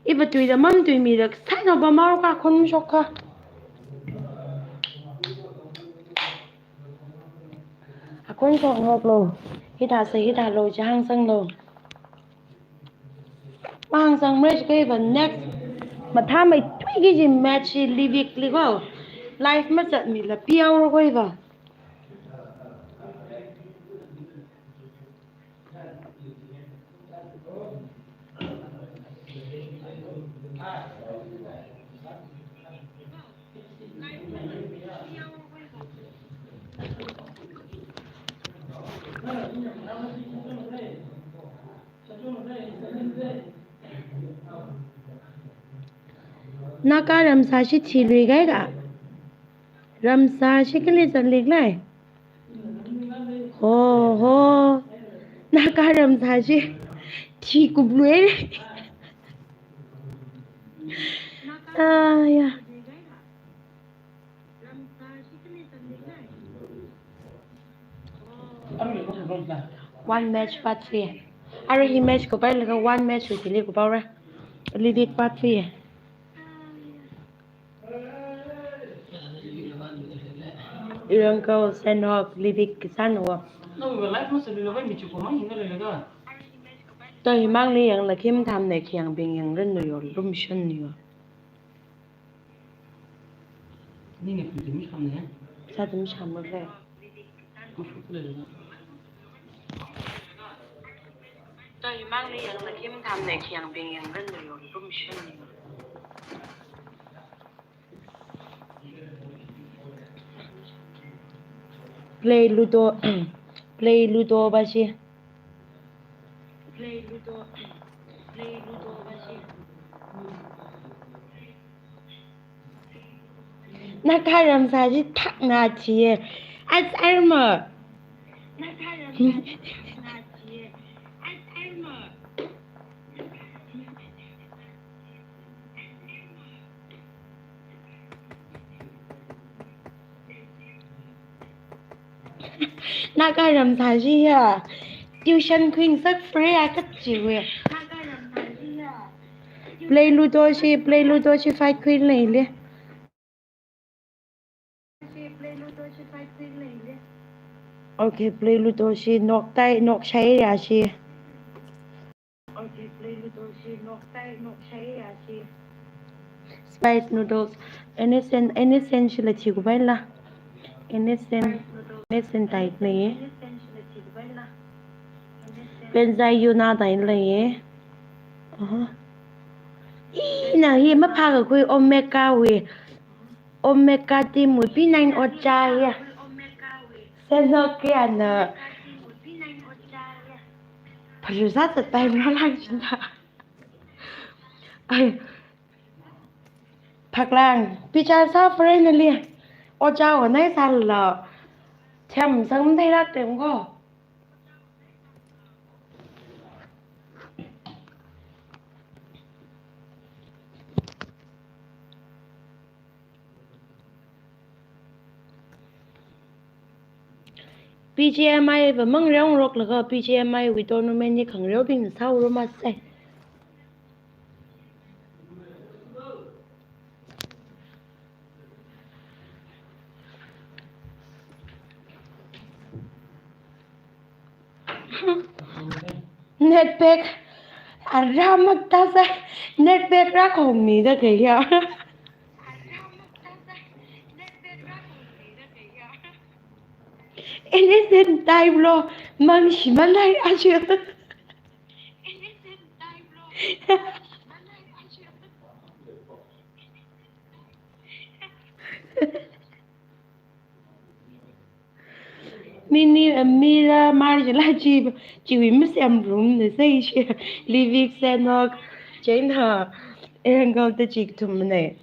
Iva tuida mamatuimida, sai no ba maro ka khon shok kha. Akhon shok ngoklo. Hithā sai, hithālo, chi hāngsanglo. Mahāngsangmara chi kha iva next. Mathāmeithui kaji match hi Livik li ko. Live mazatmila pihaora ko iva. Naga ramsā chi thilui kaika. Ramsā chi kali zatlikhala. Ho, ho. Naga ramsā chi thikuplui. Ah, ya. One match part three. Arui hi match kuphailaga one match wui thili kuphaora. Livik part three. Irangko, Senhok, Livik, Sanho. To himangli yangla khim thamne, khayangbing yangranlu yo, lumshunlu yo. Sāda mashāmara. To himangli yangla khim thamne, khayangbing yangranlu yo, lumshunlu yo. Play Ludo, Play Ludo ba shi. Play Ludo, Play Ludo ba shi. Naga ramsā chi thakna thiye. As arma. Naga ramsā chi ya. Tuition khuingasak free a kachiwui. Play Ludo shi, Play Ludo shi fight khuileili. Okay, Play Ludo shi nok tai, nok shai ya shi. Spice noodles. N S N, N S N shila thikuphai la. N S N, N S N tai lei. Penzai Yuna tai lei. Aha. Ina hi maphākakhui Omega wui. Omega team wui P nine ojā ya. Sendok ya na. Phalu sāsā time na lang chinda. Ai. Phaklang, pichar sā friendly. Ojā onai sāla. Them sang thei rak tem ko. P G M I va mangreo ngarok laga P G M I wui tournament ni khangreobing sāuro masai. Net pack. Ara makta sa. Net pack ra khong mi da kaya. N S N time lo mang shi malai aja. Mini, uh, mira marjala chi, chiwui masem room ne sai shi. Livik Senok, Jain ha, Erangel ta chik thum ne.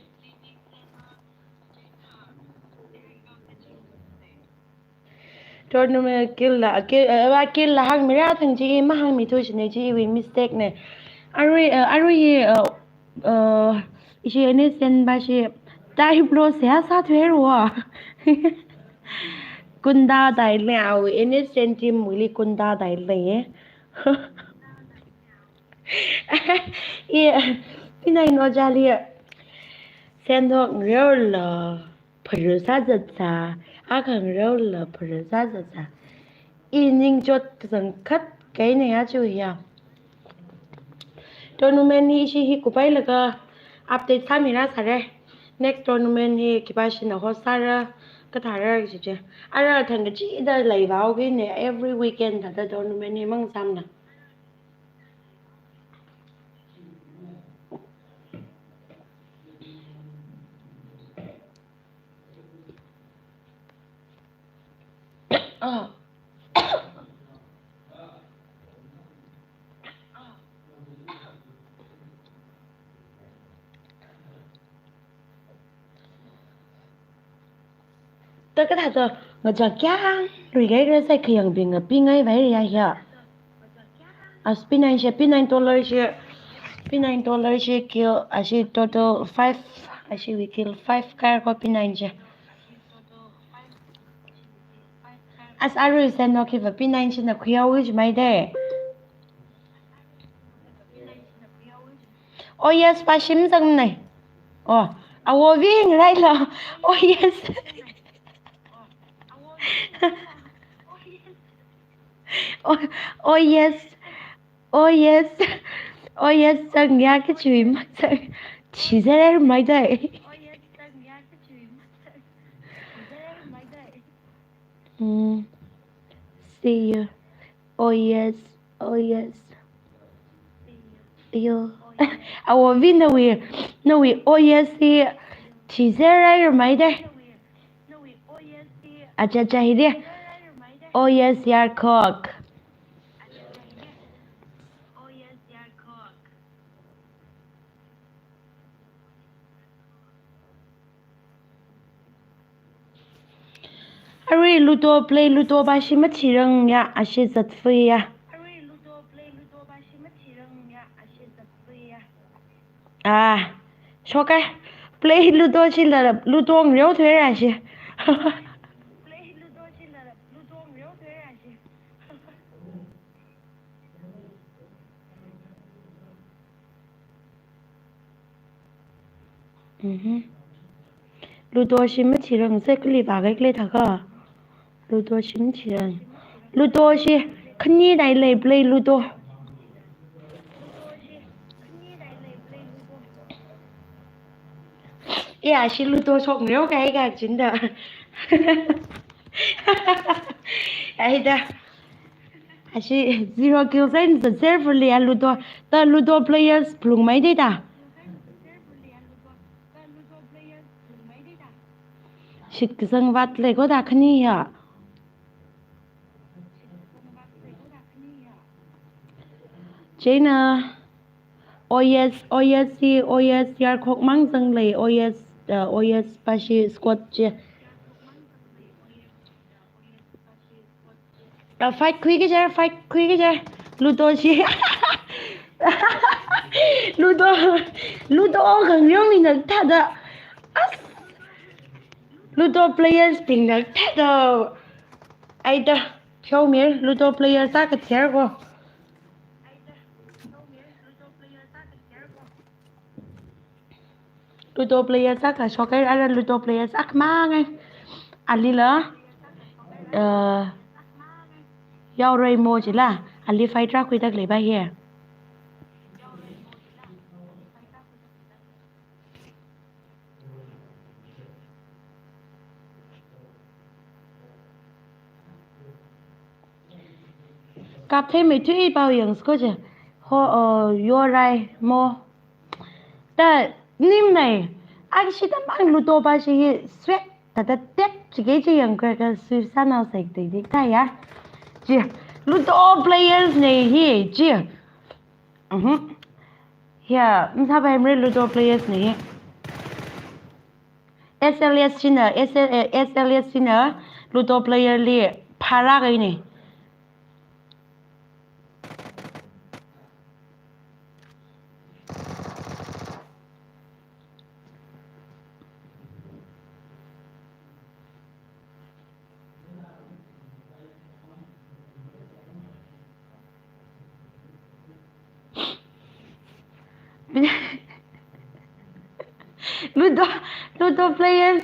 Tournament kill la, kill, uh, kill la hangmira thang chi, mahangmi thu shine chi, iwui mistake ne. Arui, uh, arui, uh, uh, ishi N S N ba shi, tai blow se asa thuerwa. Kunda dai le au, N S N team wili kunda dai le. Ye, P nine ojā li. Sendok ngareo la. Pharu sāsā sā, akhang rao la pharu sāsā sā. I ningchot kazang khat kaina ya chu ya. Tournament ni ishi hi kupai laga update sāmira sāra. Next tournament hi khipāshina host sāra, kathāra kachi chi. Ara thang kachida leivao kine every weekend thāda tournament hi mang sāmna. Ta kathāda ngachak kyang, rui gai rai sai khayangbing ngapingai vai ya ya. As P nine shi, P nine dollar shi, P nine dollar shi kill, ashi total five, ashiwui kill five kar ko P nine shi. As arui Sendok hiva P nine shina khuiya uj mai de. Oh yes, pa shim zang nai. Oh, awo ving rai lo. Oh yes. Oh, oh yes. Oh yes. Oh yes, zang ya kachui ma zang. Chi zare mai dai. Mm. See you. Oh yes. Oh yes. Yo. Awo vi nawui, nawui oh yes hi. Chi zare mai dai. Acha cha hi de. Oh yes, yar kok. Arui Ludo play Ludo ba shi mathirang ya, ashi zat fui ya. Ah, shoka. Play Ludo shi la, Ludo ngreo thwe ra shi. Mhm. Ludo shi mathirang se kali ba gai kle thaka. Ludo shi mathirang. Ludo shi khani dai lei play Ludo. Ya, shi Ludo shok ngreo kai ka chinda. Ai da. Ashi zero kills and successfully a Ludo. The Ludo players plung mai de da. shitkasang vātlei ko da khani ya. Chieina, oh yes, oh yes, si, oh yes, yarkhok mang zanglei, oh yes, uh, oh yes, pashi squad chi. Uh, fight khuiki jar, fight khuiki jar. Ludo chi. Ludo, Ludo khangyong ni na thāda. As. Ludo players bing na thāda. Aida, show me Ludo players a kathar ko. Ludo players akha shokai, ara Ludo players akhamang ai. Alila, uh, yaorei mo chila, ali fight rākhuidaklei ba hi. Kapthei meithui pao yangsko je. Ho, uh, yaorei mo. Ta nim nai, akshi tamang Ludo ba chi hi sweat, ta ta tep, chi ke chi yang kra ka sui sa nao sai te dik ta ya. Chi, Ludo players nei hi, chi. Mhm. Ya, msa ba emre Ludo players nei hi. S L S china, S L, eh, S L S china, Ludo player li phara kai ni. Ludo, Ludo players,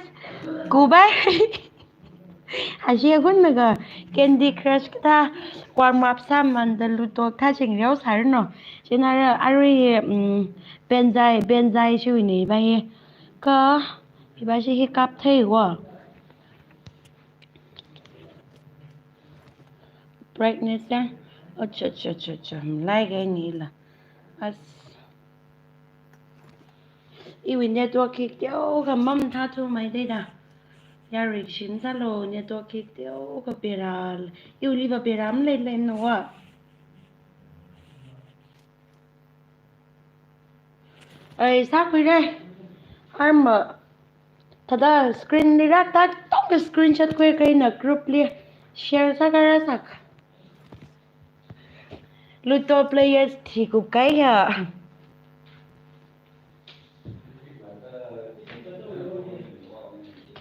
goodbye. Ashi agun naga Candy Crush kathā warm up sāmanda Ludo kathā ching riau sārno. Chieina ara arui, mm, benzai, benzai shui ni ba hi. Ka, hi ba chi hi kapthei wa. Brightness ya. Acha, acha, acha, acha. Malai kai ni la. As. Iwui network hi teokha mamathā thumai dei da. Yarui shin sālo network hi teokha bera. Iwuili ba bera maleilei no wa. Ai, sākhuirei. Arma. Thāda screen li rātā tongka screenshot khuikaina group li share sākara sāka. Ludo players thikup kai ya.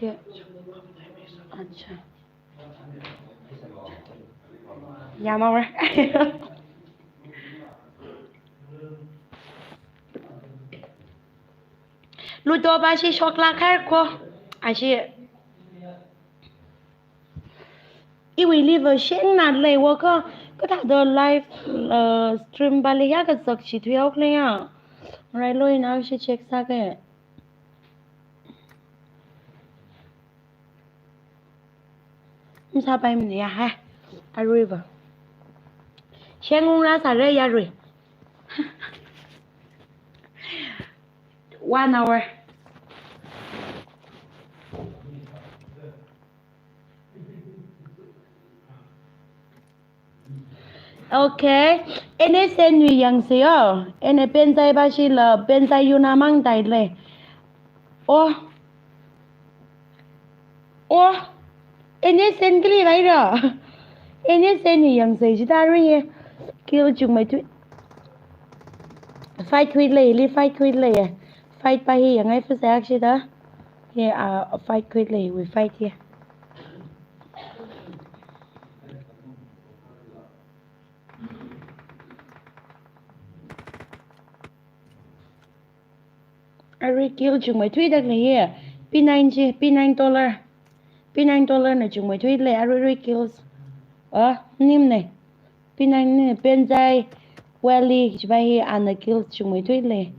Kya? Acha. Yamawar. Ludo ba chi shoklāk haira ko. Ashi. Iwuili va shengna leiwa ka, kathāda live, uh, stream bali ya kazak chi thuihaokhala ya. Railoi na shi check sāka. Msa pai mani ya ha. Arui va. Shengung ra sāra yarui. One hour. Okay. N S N wui yangsa yo. N S N benzai ba shila benzai yunamang dailei. Oh. Oh. N S N kali vaira. N S N wui yangsa jida ri. Kill chungmeithui. Fight khuilei, li fight khuilei. Fight pa hi yangai fusa akshida. Hi, ah, fight khuilei, we fight here. Arui kill chungmeithui daklei hi. P nine chi, P nine dollar. P nine dollar na chungmeithuilei, arui rui kills. Ah, nim ne. P nine ne, benzai, valley, chibai hi ana kills chungmeithuilei.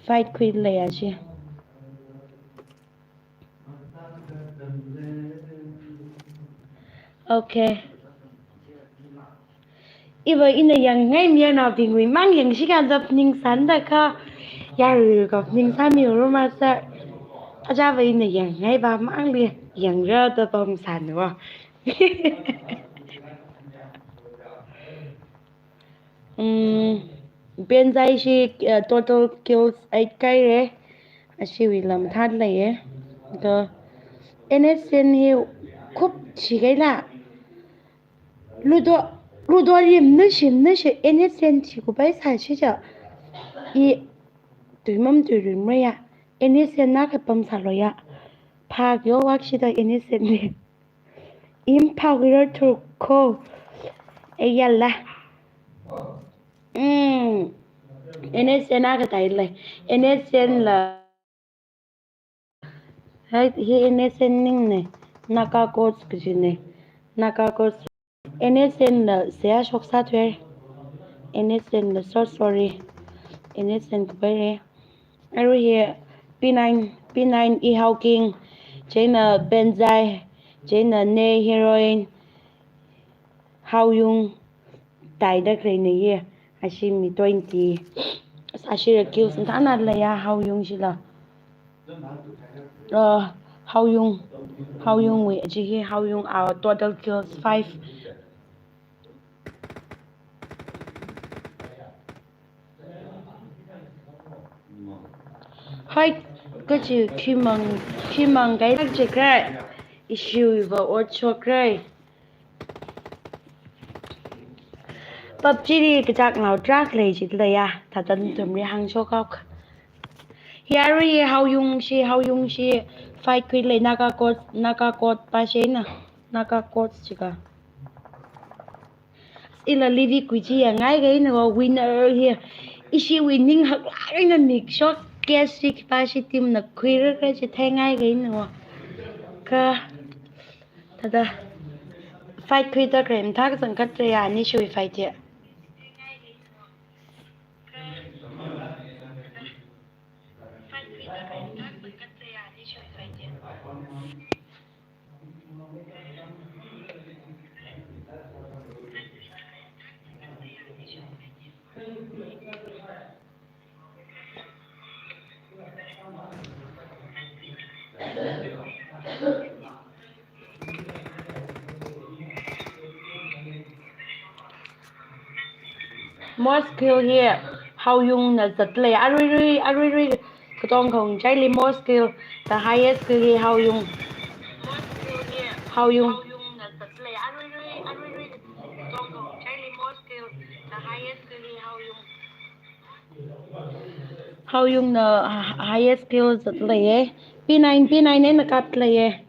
Fight khuilei ashi. Okay. Iva ina yangngai mayarnaobingwui mang yangshi kazap ningsan da ka. Yarui kap ningsan mi uru masa. Ajava ina yangngai va mangli yangra da pamsānva. Mm, Benzai shi, uh, total kills eight kaire. Ashiwui lam thāda leiye. Da N S N hi khup chikaila. Ludo, ludo rim nashi, nashi, N S N chi kupai sāshi ja. I tuimam tuirim raya. N S N na kapam sālo ya. Phak yo wakshida N S N ni. Imphak yo turko. Eyala. Mm. N S N na katai le. N S N la. Hai, hi N S N ning ne, Naga Coach kaji ne, Naga Coach. N S N la seihā shoksā thuire. N S N la so sorry. N S N kupaire. Aru hi P nine, P nine I Hao King, chieina Benzai, chieina ne heroine, Haoyung, taida khalei ne ye. Ashi mi twenty. Ashi ra kills thāna leiya Haoyung shila. Uh, Haoyung, Haoyungwui, achi hi Haoyung our total kills five. Hai, kachi khimang, khimang kai tak chikrai. Issue va ot chokrai. PUBG li kachak nao track lei chit leiya, thāda nathumli hāngshok haoka. Hi arui Haoyung shi, Haoyung shi fight khuilei Naga Coach, Naga Coach pa shina, Naga Coach chika. Ila livi khui chi yangngai kaina wa winner hi. Ishiwui ning haklāk eina mikshok, K S C pa shi team na khuira khuira chi theingai kaina wa. Kha Thāda fight khuida khalei mathā kazang katre ya, ani shui fight ya. Most kill hi Haoyungna zatlei. Aruirui, aruirui, katong khong chaili most kill, the highest kill hi Haoyung. Haoyung. Haoyungna highest kill zatlei, eh. P nine, P nine eina kaplei, eh.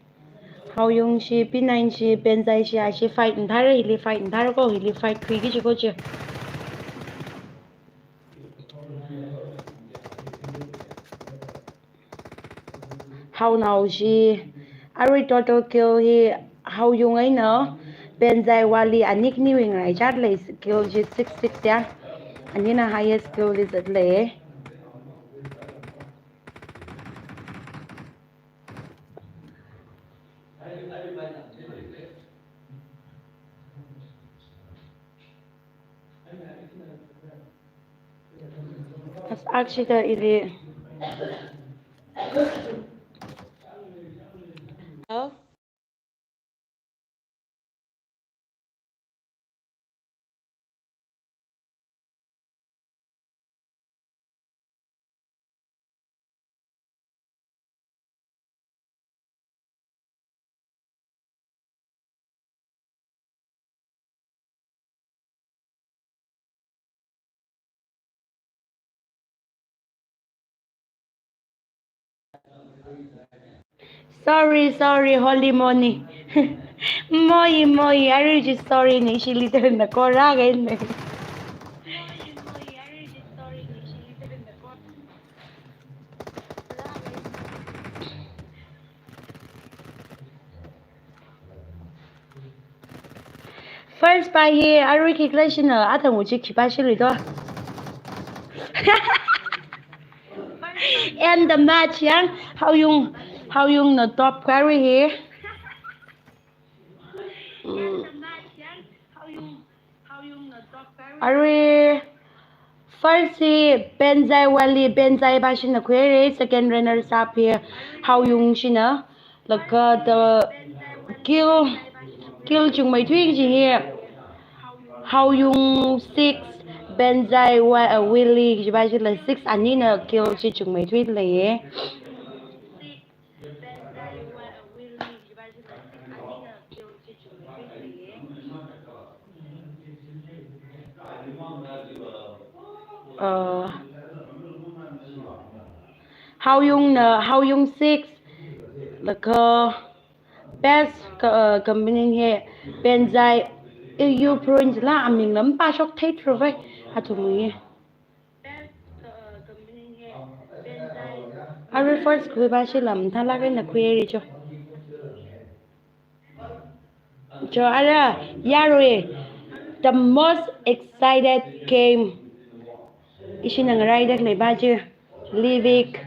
Haoyung shi, P nine shi, Benzai shi, ashi fight mathāra, hili fight mathāra ko, hili fight khuiki chi ko chi. Haonao shi, arui total kill hi Haoyung eina Benzai wali anikniwui ngaraichātlei kill shi six six ya. Anina highest kill li zatlei. As actually the ili. Hello? Sorry, sorry, holy morning. Moi, moi, arui chi sorry ni, ishi leader na kora gai ni. First pa hi arui khi khala shina, athang uchi khi pa shilui to. End the match yang, Haoyung, Haoyungna top kha arui hi. Mm. Arui First hi Benzai Valley, Benzai pāshina khuihaira, second runners up hi Haoyung shina, laga the kill, kill chungmeithui kaji hi Haoyung six, Benzai Wa-, uh, Valley kaji pāshila six anina kill chi chungmeithuileiya. Uh, Haoyungna, Haoyung six, laga best ka, uh, company hi Benzai, U Prunch la aming lam pāshok thei thru vai, athumwui. Arui first khui pāshila mathālāk eina khuihaira cho. Cho ara yarui, the most excited game. Ishina ngaraida khalei pā chi, Livik.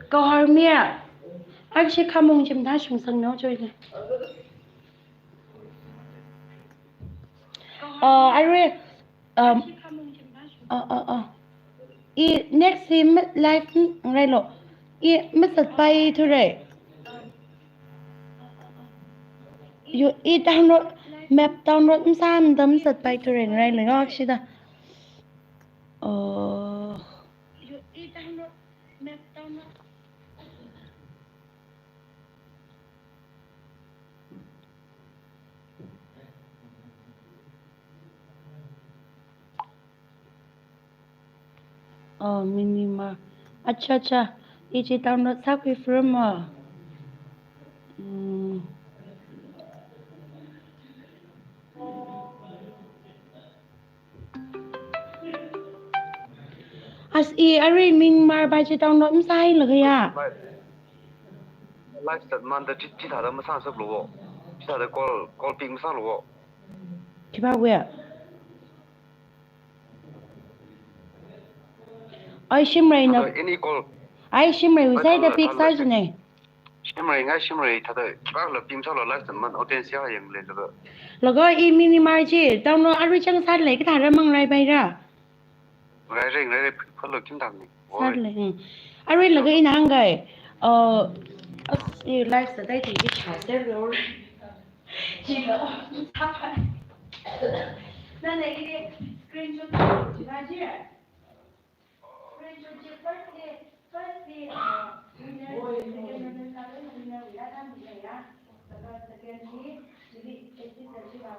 Kahormia, ashi khamong chim da shungsang nao choile. Uh, arui, um, uh, uh, uh. I next hi live ngarailo. I masatpai thure. Yo, i download, map download masāmada masatpai thure ngarailo, yo, akshida. Oh. Oh, Minimart. Acha, acha. Ichi download sākhui from, ah. Hmm. As i arui Minimart pā chi download masāhailaga ya. Live stat manda chi, chithāda masāsaklu wo. Chithāda call, call pick masālu wo. Khipāwui? Ai shimreina. Ado any call. Ai shimreiwui sāda pick sā jine. Shimrei ngai shimrei thāda khipākhala pick masālu, live stat man audience ya yangleilaga. Laga i Minimart chi download arui chang sālei kathāra mangraipaira. Ngai ring, ngai ring, phalo kim tam ni. Sālei, hmm. Arui laga ina hāngkahai, uh, as i live stat dai ting ki cha se lo. Chilo, sāpai. Nana i screenshot chi ma chi. Screenshot chi first hi, first hi, uh, winner, second runner, third runner, winner, winner, winner, ya. Second hi, chili, eighty thirty, uh,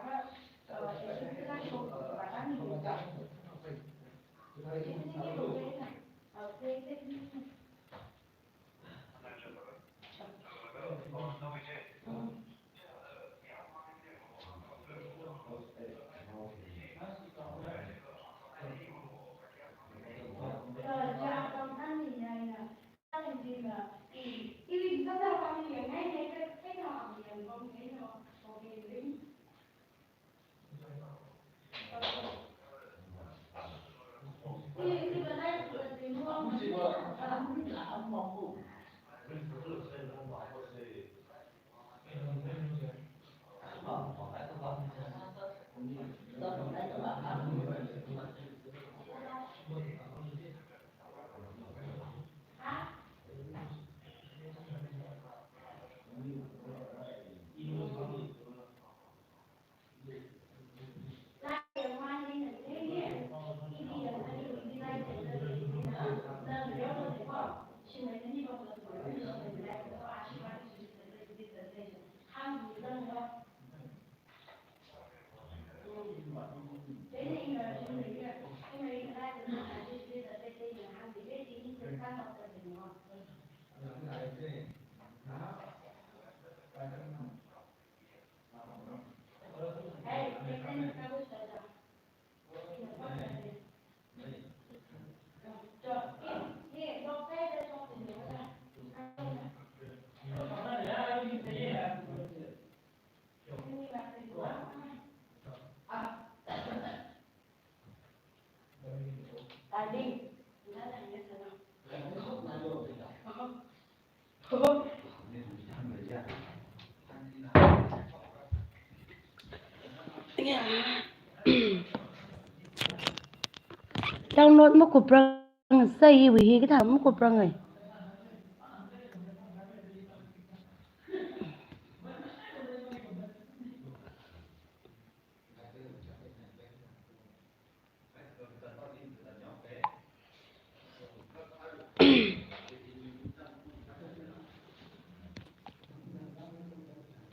download makuprang, sai iwui hi kathā makuprang ai.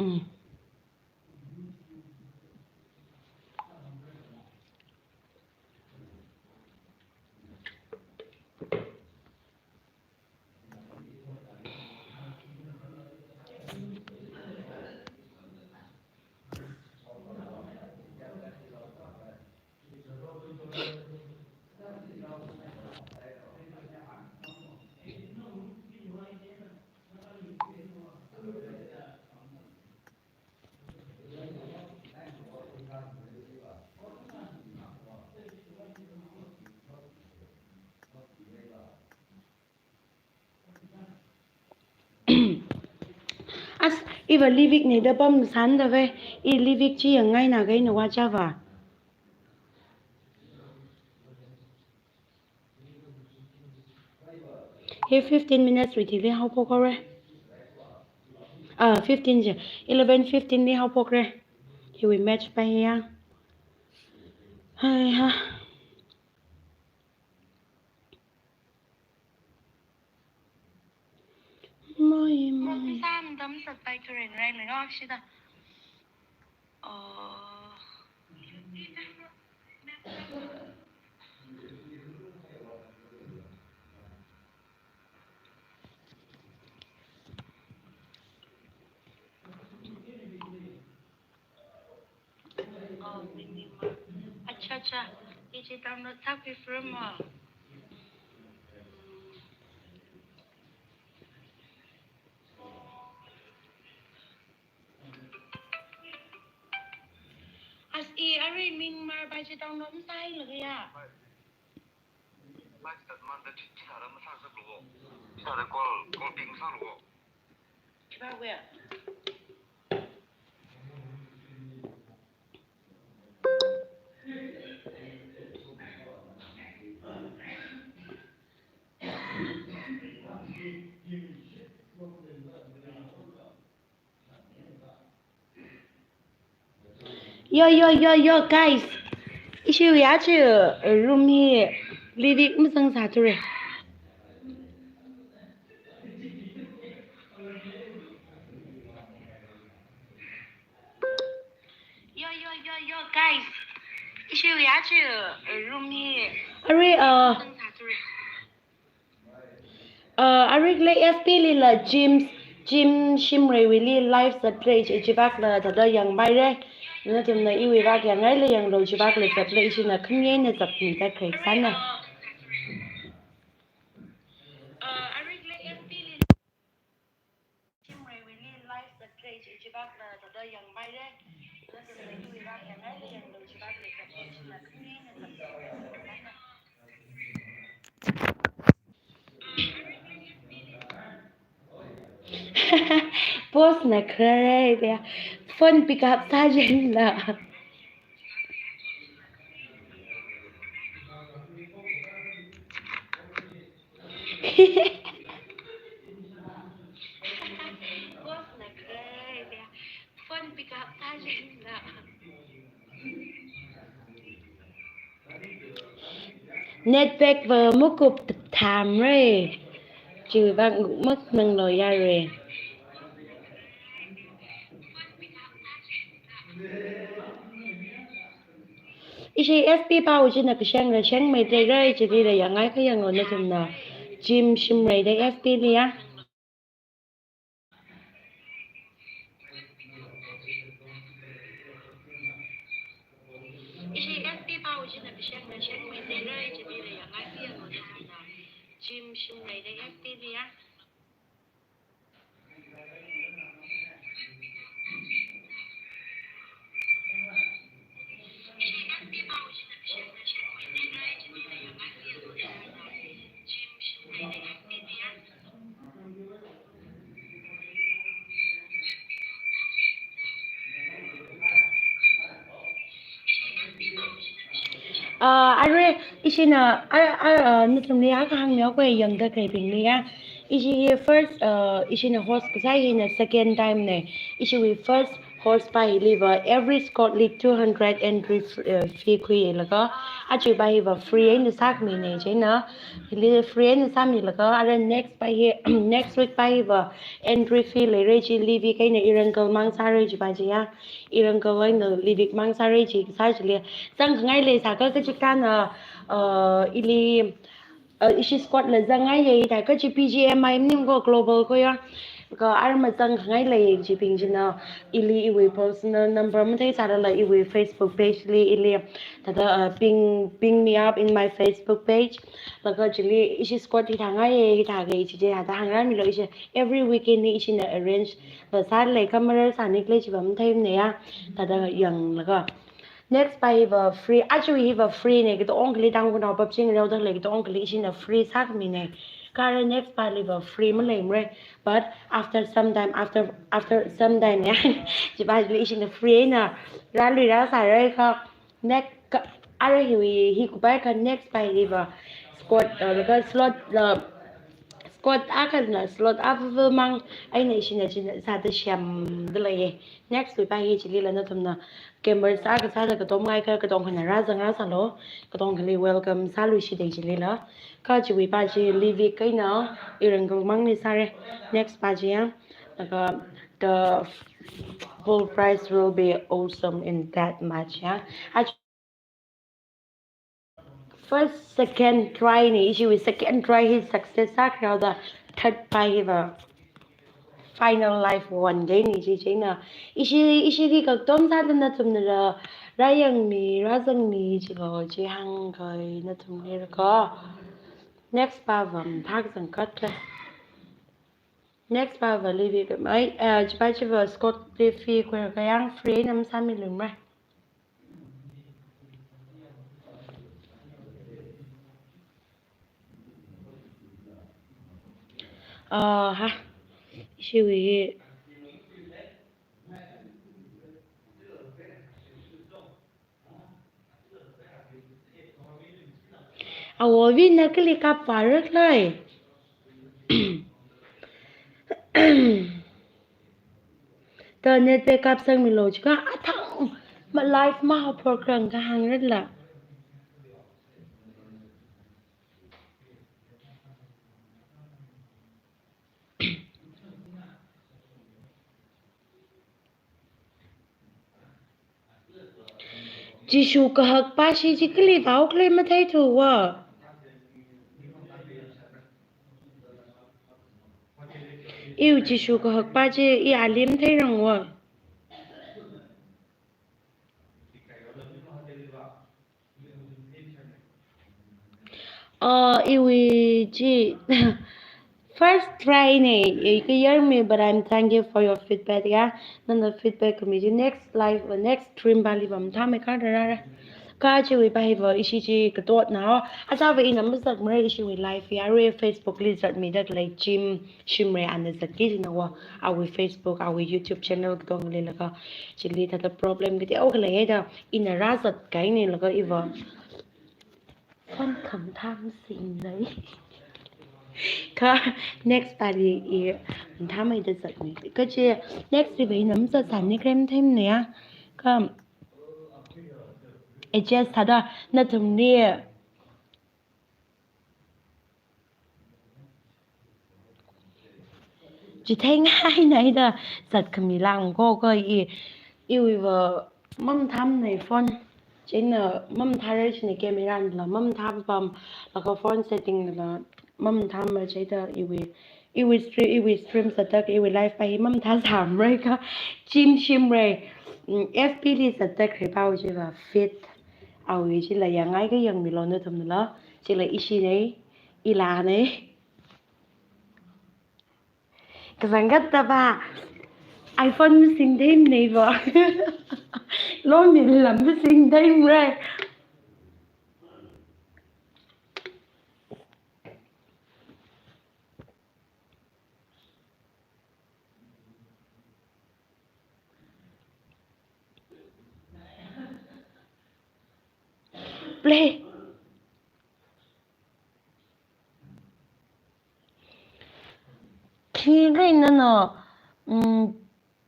Mm. As, iva Livik ni da pamsān da ve, i Livik chi yangngaina kaina wa chava. Hi fifteen minutes wui thili haophokhaora. Ah, fifteen je. Eleven fifteen li haophokra. Hiwui match pa hiya. Hai ha. Moi, moi. Mok sam dam sat pai turin rai le ngak shida. Oh. Oh, Minimar. Acha, acha. Ichi download sākhui from, ah. As i arui Minimar bai chi download masāhailaga ya. Call, call pick masālu. Chibak wea. Yo, yo, yo, yo, guys. Ishiwui aja room hi Livik mazangsā ture. Yo, yo, yo, yo, guys. Ishiwui aja room hi. Arui, uh, mazangsā ture. Uh, arui khalei F B lila Jim, Jim Shimreiwuili live zatlei, chi chibakla thāda yangpaira. Nathumna iwui vak yangngaila yanglu, chibakla zatlei, ishina khamiya eina zatmida kharei sāna. Uh, arui khalei F B lila Shimreiwuili live zatlei, chi chibakla thāda yangpaira. Nathumna iwui vak yangngaila yanglu, chibakla zatlei, ishina khamiya eina zatmida kharei sāna. Boss na kharāra, phone pick up sāchingla. Boss na kharāra, phone pick up sāchingla. Network va makup thāmra. Chiwui vak nguk mak nanglo yāra. Ishi F B pao china kashangra, shangmeida leira, chilila yangngai kha yanglu nathumna. Jim Shimreida F B li ya. Ah, arui Ishina, a, a, a, nathumli akha hāngmihaoke yangda khaleibingli ya. Ishi first, uh, ishina host kasā hina second time ne. Ishiwui first host pa hiliva every squad li two hundred entry f-, uh, fee khuilaga, aja pa hiva free eina sākhami ne chieina. Hili free eina sāmilaga, ara next pa hi, next week pa hiva entry fee leira chi, Livik eina Irangel mang sāra chi pa chi ya. Irangel eina Livik mang sāra chi, kasā chili zangkhangai leisākha kachikathāna, uh, ili, uh, ishi squad la zangngaiya, hithākha chi P G M I maningko global ko ya. Kha ara mazangkhangai lei chibing china ili iwui personal number matheisālala iwui Facebook page li ili thāda, uh, ping, ping me up in my Facebook page. Laga chili ishi squad hithāngaiya, hithākha chi chi thāda hāngrāmilu, ishi every weekend li ishina arrange va sālei, kha marar sāni khalei chiva matheimana ya. Thāda yanglaga. Next pa hiva free, aja hiva free ne, katongali Tangkhulnao PUBG ngareoda khalei katongali ishina free sākhami ne. Kha ara next pa liva free maleimara. But after some time, after, after some time ya, chi pa chili ishina free eina rālui rāsāra kha. Next, kha, ara hiwui hi kupai kha next pa hiliva squad, uh, laga slot, uh, squad akhana slot ava̱va̱ mang eina ishina china sāda semda leiya. Next wui pa hi chilila nathumna gamer sā kasāla katonga kha, katongkhana rāzang rāsālu, katongkhali welcome sāluishita chilila. Kha chiwui pa chi Livik eina Irangel mangli sāra. Next pa chi ya. Laga the whole prize will be awesome in that match ya. Aja first, second try ne, ishiwui second try hi success sākhaoda third pa hiva final life one ge ne chi chieina. Ishi, ishili kaktom sāda nathumnala rāyangmi, rāzangmi chilo chi hāngkahai nathumli rako. Next pa vam thak zangkhat le. Next pa va Livik mai, eh, chi pa chiva squad li fee khuilaga yang free eina masāmilumara. Ah, ha. Ishiwui. Awo Vina kali kapvāra khalei. Tao net pay kapsangmilu chikha athang ma live mahaophokra kahāng rala. Jishu kahak pa chi chi kali vao khalei matheithuwa. Iwui Jishu kahak pa chi i ali matheirangwa. Uh, iwui chi first try ne, i kayarmi, but I'm thank you for your feedback ya. Nana feedback khami chi next live, uh, next stream pali va mathāmei kharara. Kha chiwui pa hiva ishi chi katotna. Achava ina mazatmara ishiwui live ya, arui Facebook li zatmida khalei Jim Shimray ana zatki jinawa. Awui Facebook, awui YouTube channel katongali laga. Chili thāda problem kateokha leiya da. Ina rāzat kahaina laga iva phone khamathā masingna. Kha next pali i mathāmeida zatmi. Kha chi next li va ina mazatsāni khalei matheimana ya. Kha adjust sāda nathumli chitheingaina da zatkhami langko kha i, iwui va mamathāmana phone. Chieina mamathāra chieina camera la mamathāpam, laga phone setting la mamathāmara chieina iwui, iwui stream, iwui stream zatak, iwui live pa hi mamathāsāmara kha Jim Shimray, mm, F B li zatak khalei pao chiva fit. Awui chila yangngai kha yangmilu nathumnala, chila ishina, ilana. Kazang katta pa iPhone masingtheimana pa. Longli lam masingtheimara. Play. Khi lei nana, mm,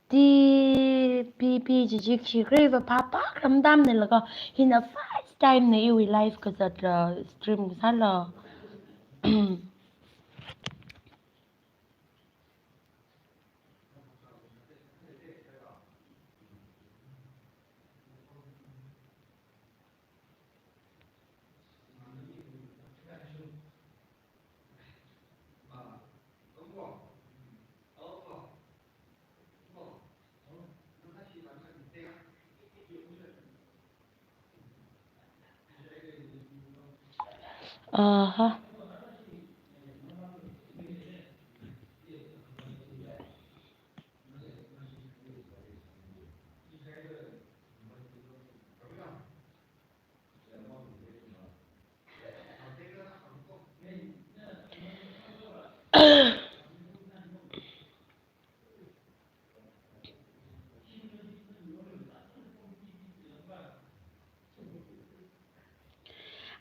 T P P G G khi lei va papa kram dam ne laga, hina first time ne iwui live kazatla, stream kasāla. Aha.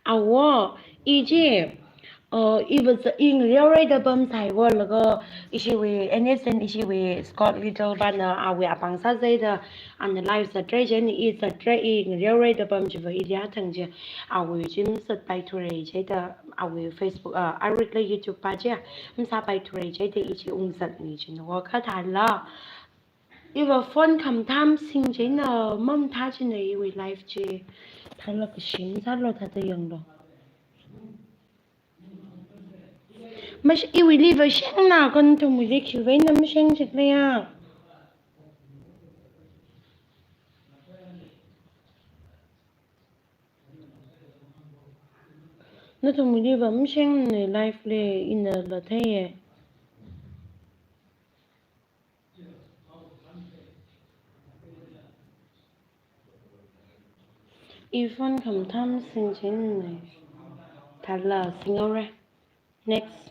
Awo, i chi, uh, i va za-, i ngareorei da pamsai wo laga, ishiwui, N S N ishiwui Scott Little pana awui apāng sāzai da, ana live zatrei chieina i zatrei, i ngareorei da pam chiva i liathang chi, awui chi masāpaithurei chida, awui Facebook, uh, arui kala YouTube pa chi, masāpaithurei chida i chi ungzatmi china wo kathāla. Iva phone khamathā masing chieina, mamathā chieina iwui live chi. Thāla kashim sālo thāda yanglo. Mash-, iwuili va shengna, nathumwuili khiwui eina masheng chikle ya. Nathumwuili va masheng ne live li ina la theiye. I phone khamathā masing chieina. Thāla singhaora. Next.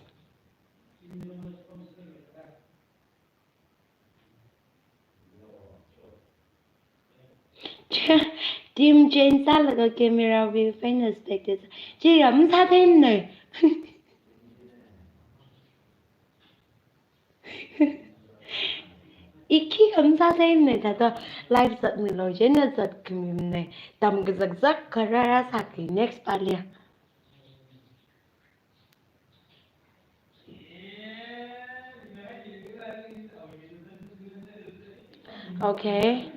Team change sālaga camera view eina spectator. Chi ram sātheimana. I khi ram sātheimana, thāda live zatmilo chieina zatkhamimana. Tamkazakzak kharara sāki, next pali. Okay.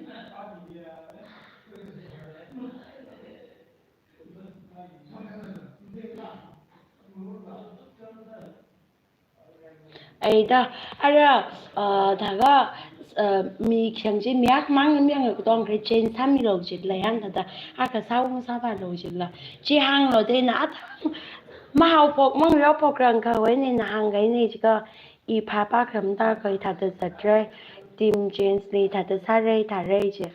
Ai da, ara, uh, thākha, uh, mi khyang chi mi akhamang mi ang katong kharei change sāmilo jitla yang thāda, akha sāung sāvālo jitla. Chi hānglo da ina athang, mahaophok, mangareophok rang kha wui eina hāngkahai ne chikha, i papa kram da kha i thāda zatrei, team change li thāda sārei, thārei chi.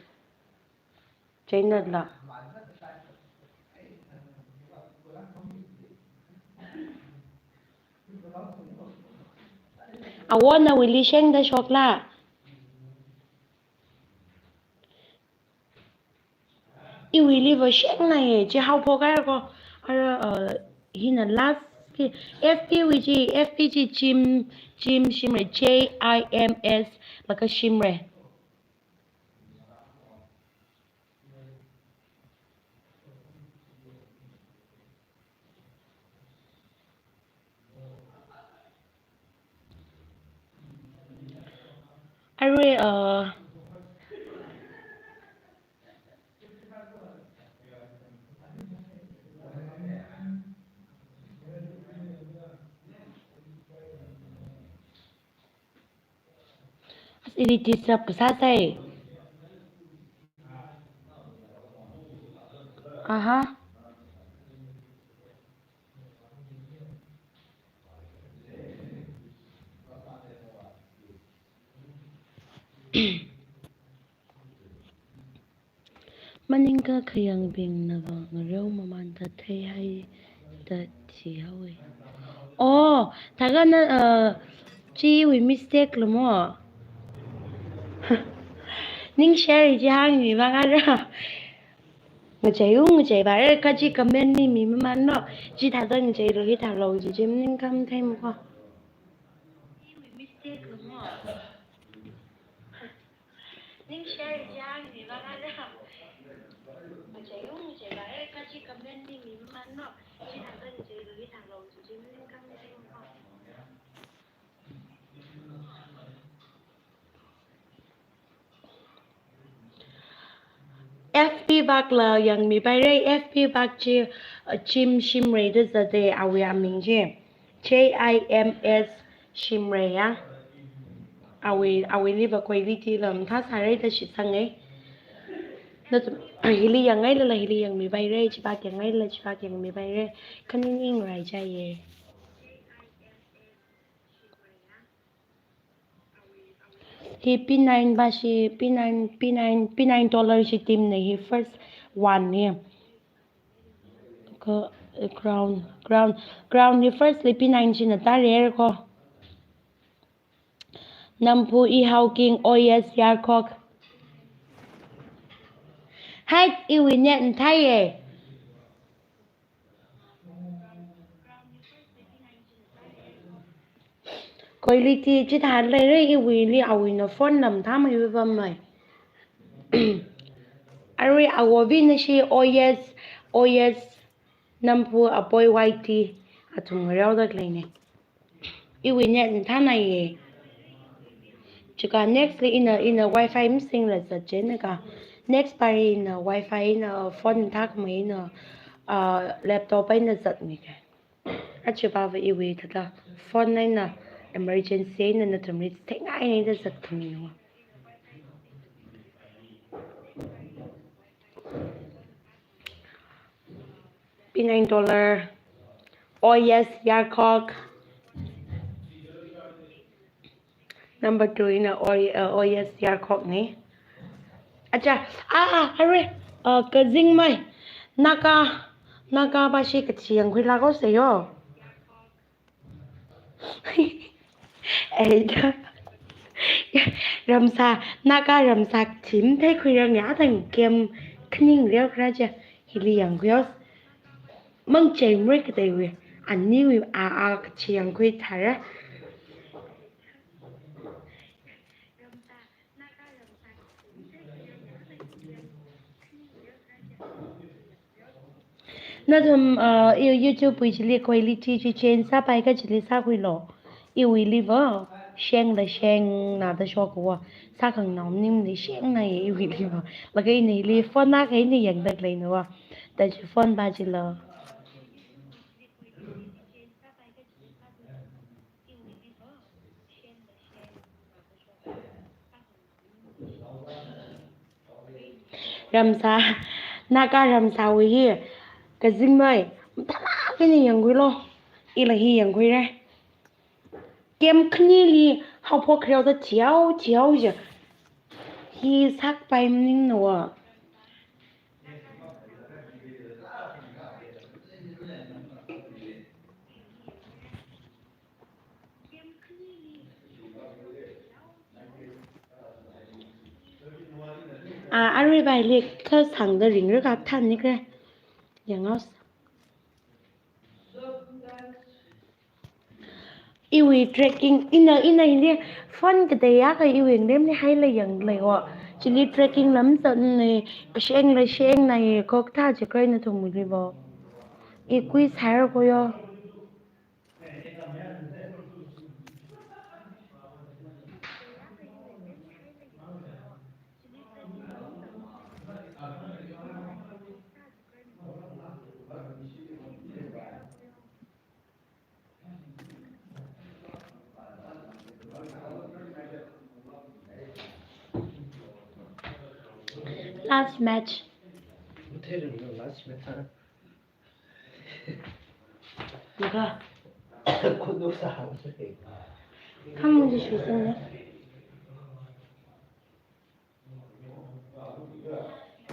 Chieina la. Awo nawuili shengda shokla. Iwuili va shengna ye, chi haophok haira ko. Ara, uh, hina last ki, F B wui chi, F B chi Jim, Jim shimra, J I M S, laga shimra. Arui, uh, As ili disturb kasā sai. Aha. Maningakha khayangbingna va ngareo mamānda theihaida thihaowe. Oh, thākha na, uh, chiwui mistake lo mo. Ningshare chi hāngmi vang ara. Ngachei u, ngachei vāra, kha chi comment li mi mamānlo. Chithāda ngacheilo, hithālo, chi chi maningakha mathei mako. Iwui mistake Ning share jang ni ba ka da. Macha yung macha ba e ka chi comment ni mi man no. Chi na ka ni che lo ni ta lo chi ni kam ni ko. F B bak la yangmi paire, F B bak chi, uh, Jim Shimray da zate awui aming chi. J I M S Shimray ya. Awui, awuili va quality la mathā sāra da shitsanga. Na tu, hili yangngailala hili yangmi paire, chibak yangngailala chibak yangmi paire. Khaning ning rai chāye. Hi P nine ba shi, P nine, P nine, P nine dollar shi tim ne hi first one ni. Ko, eh, crown, crown, crown hi first li P nine shina tare ko. Namphu i hao king, oh yes, yarkok. Hai, iwui net nthai ye. Quality chithā leira, iwuili awuina phone lam thā mai vamai. Arui awo vina shi, oh yes, oh yes, Namphu apoi Y T athum ngareo da leine. Iwui net nthana ye. Chika next li ina, ina wifi msing la zat chen ka. Next pari ina wifi ina phone thak mai ina, ah, laptop ina zat mi ke. Achi ba va iwui thada phone ina emergency ina nathum ri thengai ina zat thum ina. P nine dollar. Oh yes, yarkok. Number two ina oh, uh, oh yes, yarkok ni. Acha, ah, ah, arui, uh, kazing mai. Naga, Naga ba shi kachi yangkhui lako se yo. Ei da. Ramsa, Naga ramsa thim thei khuirang ya tang kem khaning reo khra ja hili yangkhui os. Mang cheng mre ka tei wi. Ani wi a a kachi yangkhui thara. Nathum, uh, You-, YouTube wui chili quality chi change sāpai ka chili sākhuilo. Iwuili va, sheng la sheng na da shok wa. Sākhangnao maningli sheng na ye iwuili va. Laga ina ili phone na ka ini yangda leina wa. Da chi phone ba chila. Ramsa, Naga ramsa wui hi, kazing mai, mtala kini yangkhuilo, ila hi yangkhuire. Kem khanili, haophok reo da thiao, thiao ja. Hi sakpai maningna wa. Ah, arui bai li kasang da ring rika than ni kre. Yang aus. Iwui tracking, ina, ina ili phone ka daya ka iwui ngrem ni hai la yang lei wa. Chili tracking lam sa ni, kasheng la sheng na ye kok tha chakrai nathum li bo. I kui sar ko yo. Last match. Last match, ha? Naka. Khuduk sa hang se. Kamu ji shu sung ne.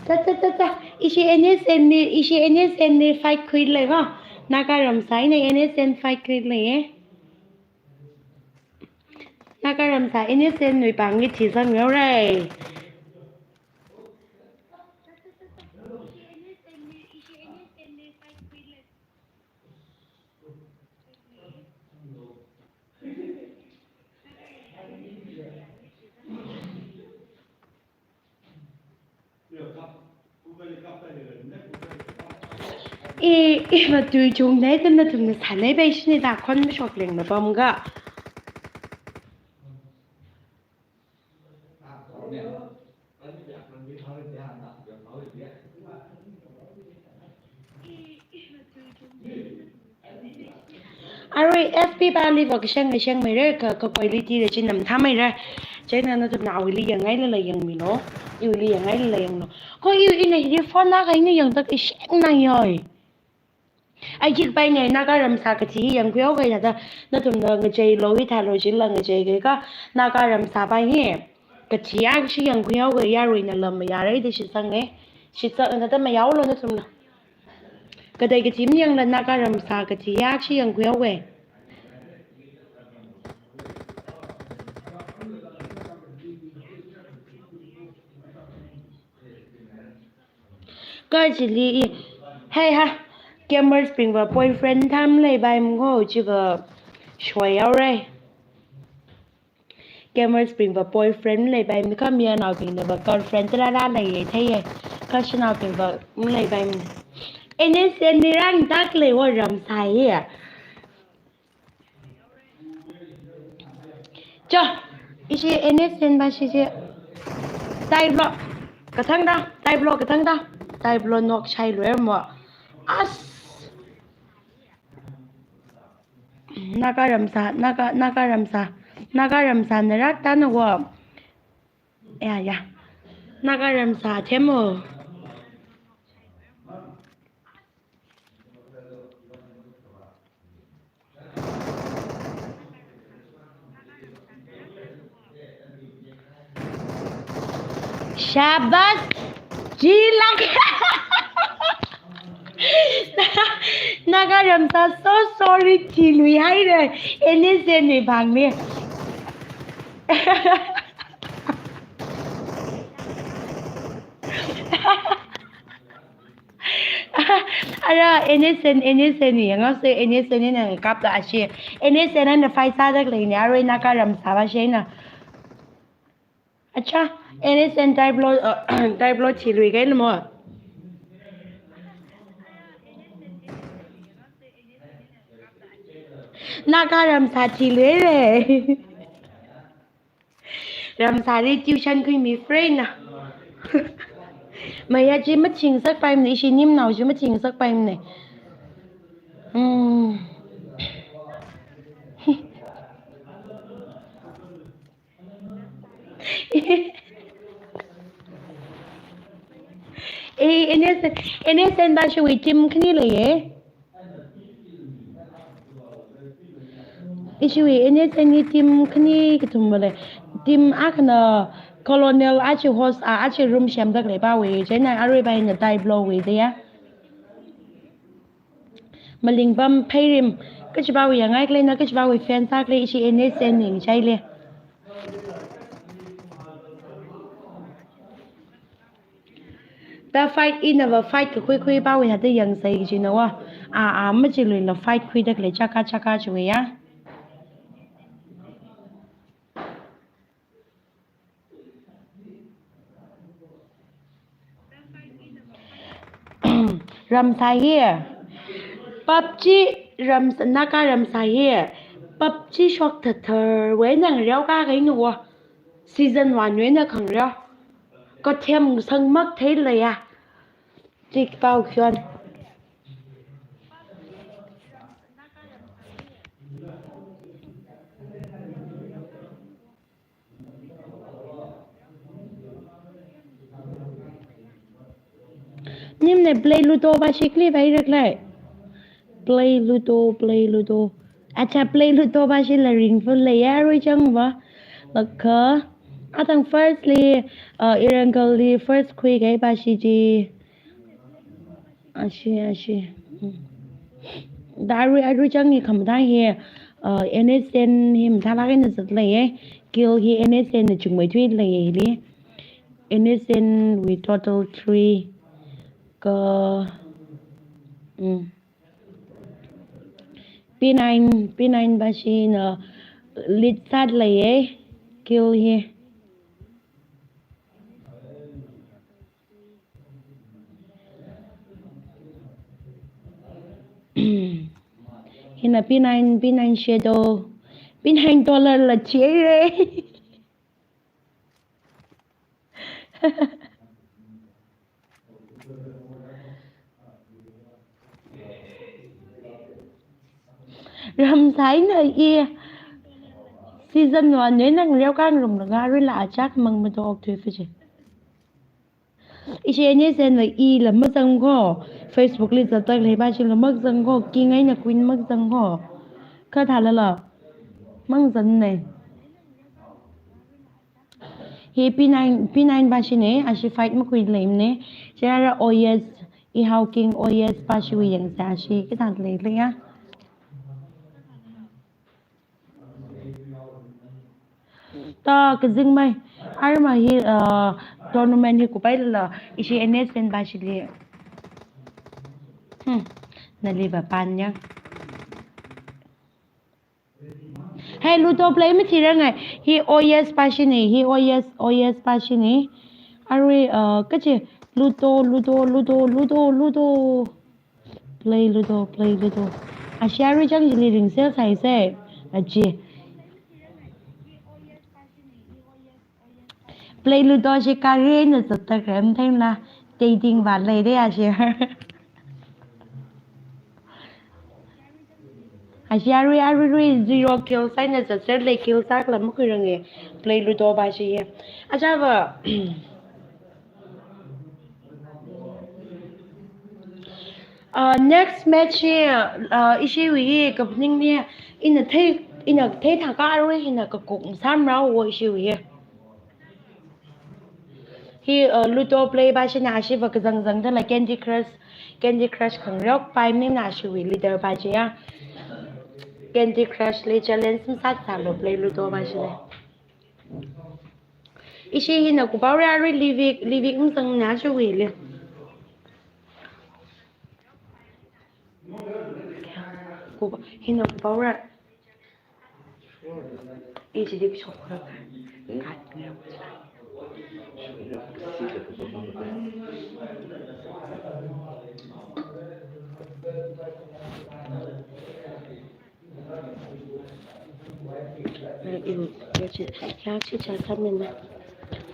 Ta, ta, ta, ta. Ishi N S N ni, ishi N S N ni fight khuilei ko. Naga ramsa ina N S N fight khuilei, eh. Naga ramsa N S N wui pāng ngi thi san ngau rai. I, i matui chungna, ithumna thumna sānai bai shini da khon mashok lengna pamga. Arui F B pali vak sheng sheng meira ka, ka quality da chin nam tha meira. China nathumna awuili yangngailala yangmilo. Iwuili yangngailala yanglo. Ko i, ina hi phone na ka ina yangda ka sheng na yoi. Ai jik bai ne Naga ramsā kathi hi yangkhui haoga ya da, nathumna ngachei lo hi thalo jila ngachei ga ka Naga ramsā bai hi. Kathi akha shi yangkhui haoga yaruina lam yarai da shitsang ne. Shitsang na da mayaolo nathumna. Kadai kathi mi yangla Naga ramsā kathi akha shi yangkhui haoga. Kachili i, hei ha, gamers bingva boyfriend tham leibai mgo chiva shoi yaorai. Gamers bingva boyfriend leibai mi kha mayarnaobingna va girlfriend tarara leiya theiya. Kha shanaobingva leibai mi. N S N ni rang tak lei wa ramsā ya. Cha, ishi N S N ba shi shi. Type lo, kathang da, type lo, kathang da. Type lo nok shai lo mo. As. Naga ramsā, Naga, Naga ramsā, Naga ramsā narak ta na wo. Ya, ya. Naga ramsā themo. Shabas! Jilak! Naga ramsā, so sorry, thilui haira. N S N ni bang ni. Ara, N S N, N S N ni, yang se N S N ni nang kap da ashi. N S N na fight sa dak lei ni, arui Naga ramsā ba shi na. Acha, N S N type lo, uh, type lo thilui kai mo. Naga ramsā thilui le. Ramsāli tuition khuimi friend na. Maya chi maching sak pai mne, ishi nimnao chi maching sak pai mne. Hmm. Eh, N S N, N S N ba shiwui team khani leiya. Ishiwui N S N ni team khani kathum ba lei. Team akhana Colonel achi host a, achi room semda khalei pawui, chieina arui ba ina type lo wui da ya. Malingpam Pheirim, kachi pawui yangngai khalei na, kachi pawui fan sa khalei, ishi N S N ning chai lei. Ta fight ina va fight kakhui khui pawui hata yangsei kajina wa. A, a, machiluila fight khuida khalei chaka chaka chiwui ya. Ramsā hi. PUBG ramsā, Naga ramsā hi. PUBG shok thathar wui nang reo ka kai nu wo. Season one wui na khang reo. Ko them sang mak thei lei ya. Tik pao khion. Nimne Play Ludo ba shi kali bai rak lai. Play Ludo, Play Ludo. Acha, Play Ludo ba shi la ring full lei ya rui chang ba. Laka, atang first li, uh, Irangal li first khui kai ba shi ji. Ashi, ashi. Mm. Da arui, arui chang ni kham da hi, uh, N S N hi mthala kai na zat lei ye. Kill hi N S N na chungmei thui lei ye li. N S N wui total three. Ka, mm. P nine, P nine ba shi na lead sat lei ye. Kill hi. Hina P nine, P nine shadow, P nine dollar la chire. Ramsaina i season one ne nang reo kang rum la ngari la achak mang mato ok thui fiche. Ishi N S N la i la mazang ko. Facebook li zatak lei ba shi la mazang ko. King ai na queen mazang ko. Ka thala la. Mang zan ne. Hi P nine, P nine ba shi ne, ashi fight makhui lei ne. Shara O S, i hao king O S ba shi wi yang sa shi. Ka thala lei lei ya. Ta kazing mai. Arma hi, uh, tournament hi kupai la. Ishi N S N ba shi li. Hmm. Nali ba pan ya. Hey, Ludo play mi thira ngai. Hi O S ba shi ni. Hi O S, O S ba shi ni. Arui, uh, kachi Ludo, Ludo, Ludo, Ludo, Ludo. Play Ludo, play Ludo. Ashi arui chang jili ring sel sai se. Aji. Play Ludo shi kari na zatak rem theng la. Dating ba lei de ashi. Ashi arui, arui, rui, zero kill sai na zatak lei kill sak la makhui range. Play Ludo ba shi ye. Acha ba. Uh, next match hi, uh, ishi wi hi kapning ni ina thei, ina thei thaka arui ina kakuk sam rao wo ishi wi hi. Hi, uh, Ludo play ba shi na ashi va kazang zang da la Candy Crush, Candy Crush khangrok pai ni na ashi wi leader ba shi ya. Candy Crush li challenge msat sa lo play Ludo ba shi le. Ishi hina kupaura arui livik, livik msang na shi wi le. Kupa, hina kupaura. Ishi dik shokra. Kat ne.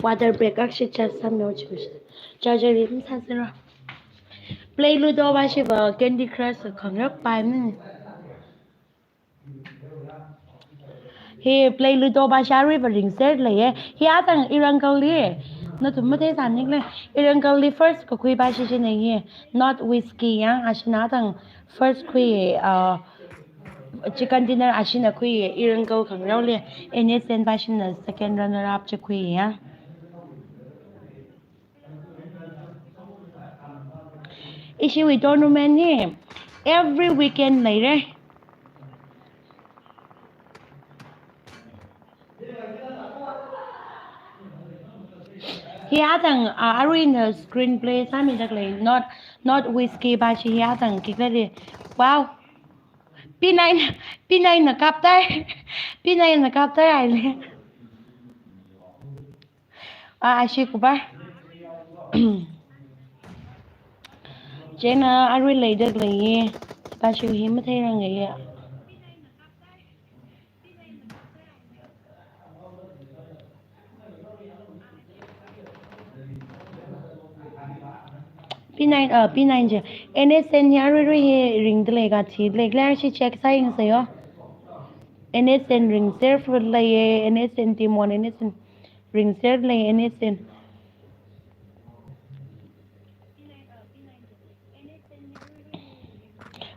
Water break akshi cha sami ochi. Charger in sa zero. Play Ludo ba shi ba Candy Crush khangrok pai mi. Hi Play Ludo ba shi arui ba ring ser lei ye. Hi atang Irangal li. Nathum mate sa nik le. Irangal li first kakhui ba shi shi ne ye. Not whiskey ya. Ashi na atang first khui, uh, chicken dinner ashi na khui, Irangal khangrao le, N S N ba shi na second runner up chi khui ya. Ishi wi tournament ni every weekend lei re. Hi atang, uh, arui na screenplay sami dak lei, not, not whiskey ba shi hi atang kik lei. Wow. P nine, P nine na kap tai. P nine na kap tai ai le. Ah, ashi kupa. Chena arui lei dak lei ye. Ba shi hi mathei rang ye. P nine, uh, P nine je. N S N ya rui rui he ring de lei ka thi lei. Clear shi check sa ying sa yo. N S N ring ser fu lei ye. N S N team one, N S N ring ser lei, N S N.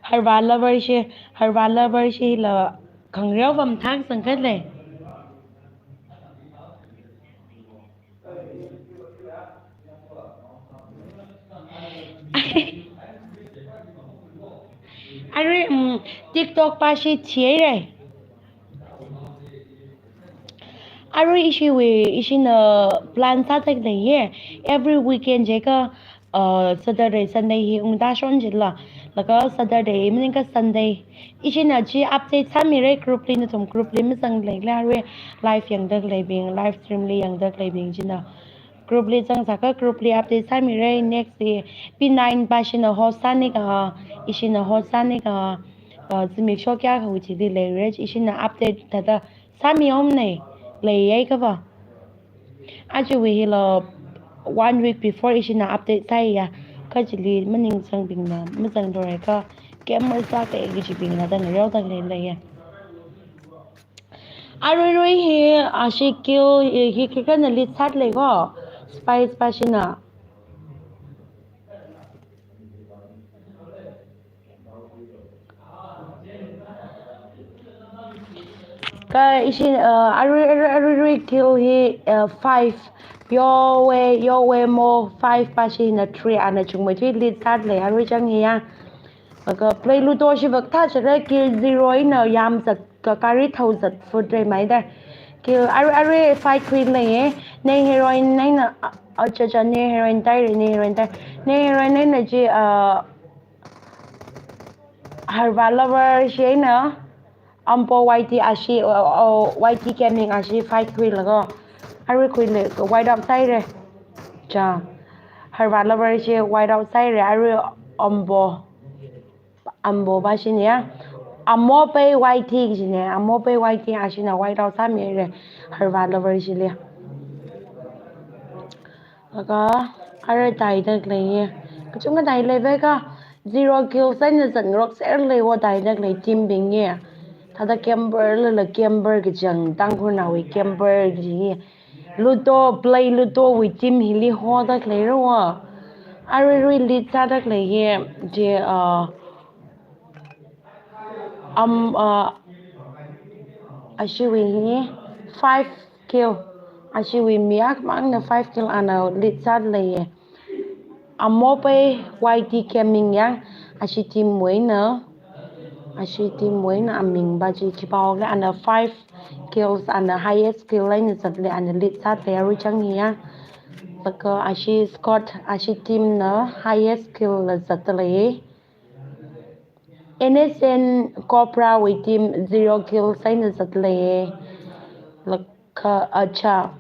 Harva lover shi, Harva lover shi la khangreo vam thang sangkat lei. Arui, um, TikTok pa shi thiye re. Arui ishi wi, ishi na plan sa tak da ye. Every weekend je ka, uh, Saturday, Sunday hi ungda shon jila. Laga Saturday, evening ka Sunday. Ishi na chi update sa mi re group li na tum group li mi sang le la re live yang dak le bing, live stream li yang dak le bing jina. Group li zangsākha group li update sāmira. Next li P nine pāshina host sānikaha, ishina host sānikaha, uh, zimiksho kayākha wuchili leira, ishina update thāda sāmihaomana, leiya kha va. Ajawui hila one week before ishina update sāya, kha chili maningsangbingna mazangthura kha, camera sākahai kachibingna da ngareoda leiya. Aruirui hi, ashi kill hi, hi khikha na lead sāda lei ko. Spice pāshina. Kha ishi, uh, arui, arui, aruirui kill hi, uh, five. Yowe, Yowe mo five pāshina three ana chungmeithui lead sāda lei arui chang hiya. Kha play Ludo shiva kathā chara kill zero eina yamzat kha gari thaozat foot re maida. Kill arui, arui fight khuileiya. Nei heroine eina, a, achacha nei heroine taira, nei heroine tai. Nei heroine eina chi, uh, Harva Lover shi eina, Ampo Y T ashi, o, o, Y T Gaming ashi fight khuilaga. Arui khuilei, wipe out sāhaira. Cha. Harva Lover shi wipe out sāhaira, arui Ampo. Ampo pāshina. Amo pei Y T kajina, Amo pei Y T ashina wipe out sāmihaira. Harva Lover shili. Laga, arui taida leiya. Kachungkha tai leiva kha, zero kills eina zat ngarokser leiwo taida lei team bing ya. Thāda camper lala camper kachang, Tangkhulnaowui camper kaji. Ludo, play Ludo wui team hili hoda leira wa. Aruirui lead sāda leiya, chi, uh, Am, uh, ashiwui hi five kill. Ashiwui mi akhamangna five kill ana lead sāda leiya. Amo pei Y T Gaming yang, ashi team wuina, ashi team wuina aming va chi khipā hokle ana five kills ana highest kill eina zatle ana lead sāda lei arui chang hiya. Laga ashi squad, ashi team na highest kill la zatle lei. N S N Cobra wui team zero kills eina zatle. Laga acha.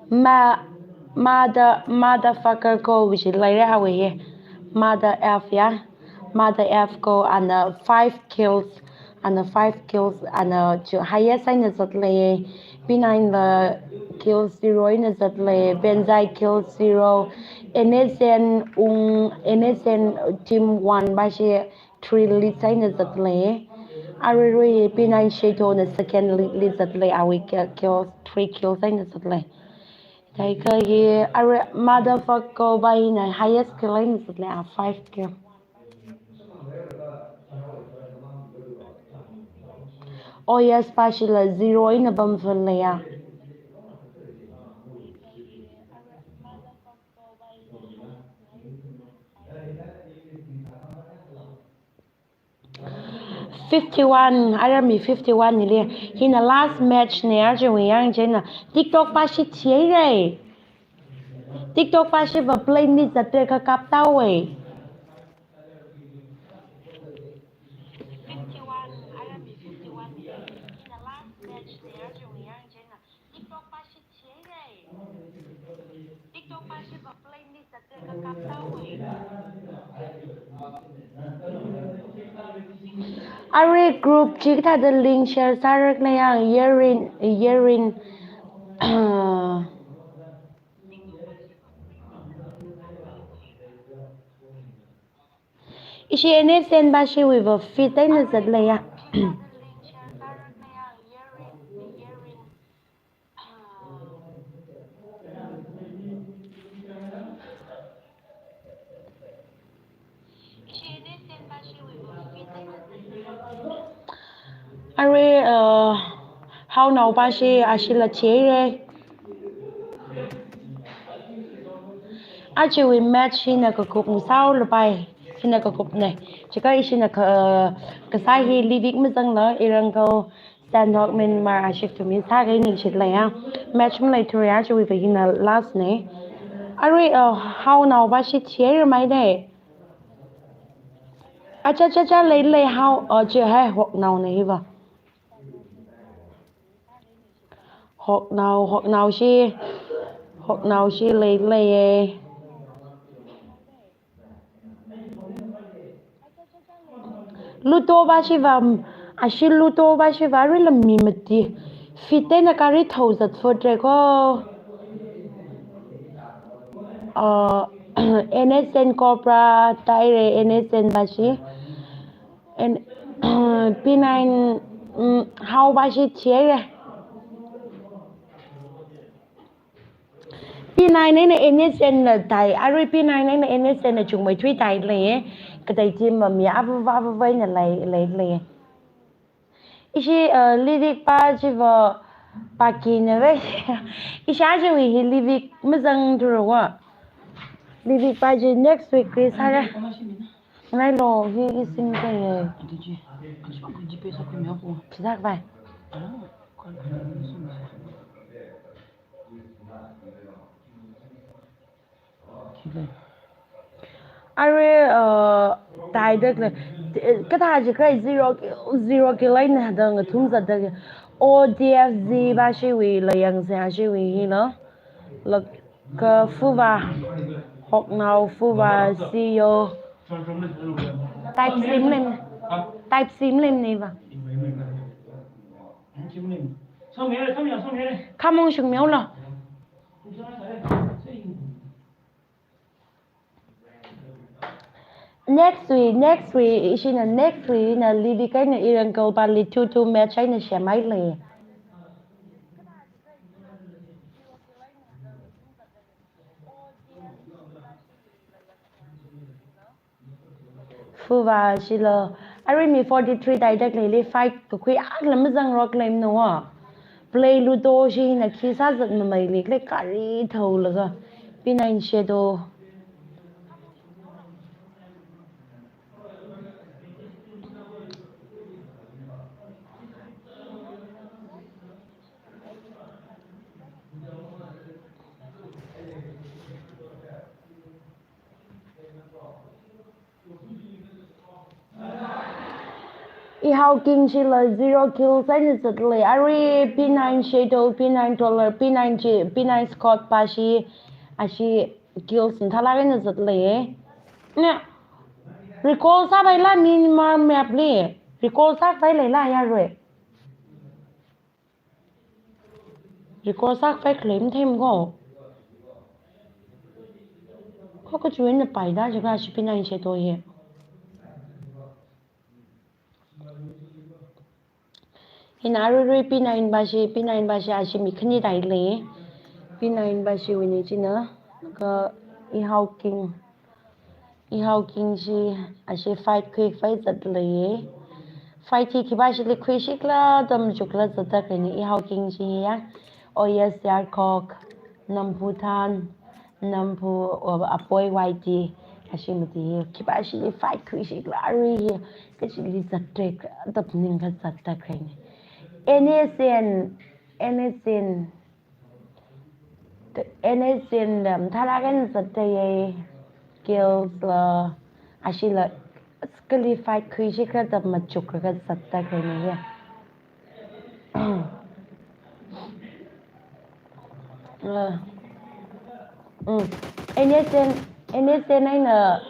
Ma, mother, motherfucker ko wushi leira awui hi. Mother F ya. Mother F ko ana five kills. Ana five kills, ana chu highest eina zatle. P nine la kills zero eina zatle. Benzai kills zero. N S N ung, N S N team one va shi three lead eina zatle. Aruirui P nine Shadow na second lead, lead zatle. Awui ki-, kills, three kills eina zatle. Taikha hi arui motherfucker va hina highest kill eina zatle, a five kill. Oh yes, va shila zero eina pamphun leiya. Fifty-one, arami fifty-one nili. Hina last match ne, aja wui yang china. TikTok va shi thihaira. TikTok va shiva plane li zatre kha kaptawai. Arui group chi kathāda link share sāra khala yang, Yerin, Yerin. Ishi N S N va shiwui va fit eina zatleiya. Arui, uh, Haonao va shi ashila thihaira. Ajawui match hina kakup ngasāhaolapai. Hina kakupna. Chikha ishina ka, kasā hi livik mazangla, Irangao, Sandhok, Myanmar, ashik tumi sākahai ningshit leiya. Match maleithura, ajawui va hina last na. Arui, uh, Haonao va shi thihaira maida. Acha, cha, cha, lei, lei, Hao, uh, chi hai Hoknao na hiva. Hoknao, hoknao shi, hoknao shi lei leiye. Luto ba shiva, ashi luto ba shiva, arui lam mi mati. Fitna kari thou zat fotre ko. Uh, N S N Cobra, taire N S N ba shi. And, P nine, mm, hao ba shi thiere. P nine eina N S N na tai, arui P nine eina N S N na chungmei thui tai lei, eh. Katai team ma mi avava avava eina lei, lei, lei. Ishi, uh, lyric pa chiva paki na ve. Ishi aja wi hi lyric mazang thura wa. Lyric pa ji next week kri sara. Ngai lo, hi ising te ye. Pizak bai. Arui, uh, tai dek le, kathā ji kai zero, zero ki line na dang thum zat dek. O D F Z ba shi wi la yang se a shi wi hi lo. Laka fuva, hoknao fuva, C E O. Type sim lem, type sim lem ne va. Khamong shung myo lo. Next week, next week, ishina next week na Livi kaina Irangkal pali two two match eina shemai lei. Fuva shilo, arui mi forty-three tai dek lei lei fight kakhui akha lam zang rok lem no wa. Play Ludo shina khi sā zat mamai lei lei kari thou laga. P nine Shadow. Ihao King shila zero kills eina zat lei. Arui P nine Shadow, P nine Dollar, P nine G, P nine Scott pa shi, ashi kills mathālak eina zat lei. Na, recall sāpai la minimum map li. Recall sāpai lei la yarui. Recall sāpai khalei mathei ko. Ko kachu eina paida jiakha shi P nine Shadow hi. Hina arui rui P nine ba shi, P nine ba shi ashi mi khani tai lei. P nine ba shi wini china ka Ihao King. Ihao King shi, ashi fight khui fight zat lei. Fight hi khipā shili khui shikla tam chukla zat ta kani Ihao King shi ya. Oh yes, Yarkok, Namphu Than, Namphu, uh, Apoi Y T, ashi mati hi. Khipā shili fight khui shikla arui hi. Kachili zat tek, tap ning ka zat ta kani. N S N, N S N. N S N la mathālak eina zat ta ye, kills la, ashi la, kali fight khui shikha ta machuk kha zat ta kani ye. Uh, mm. N S N, N S N eina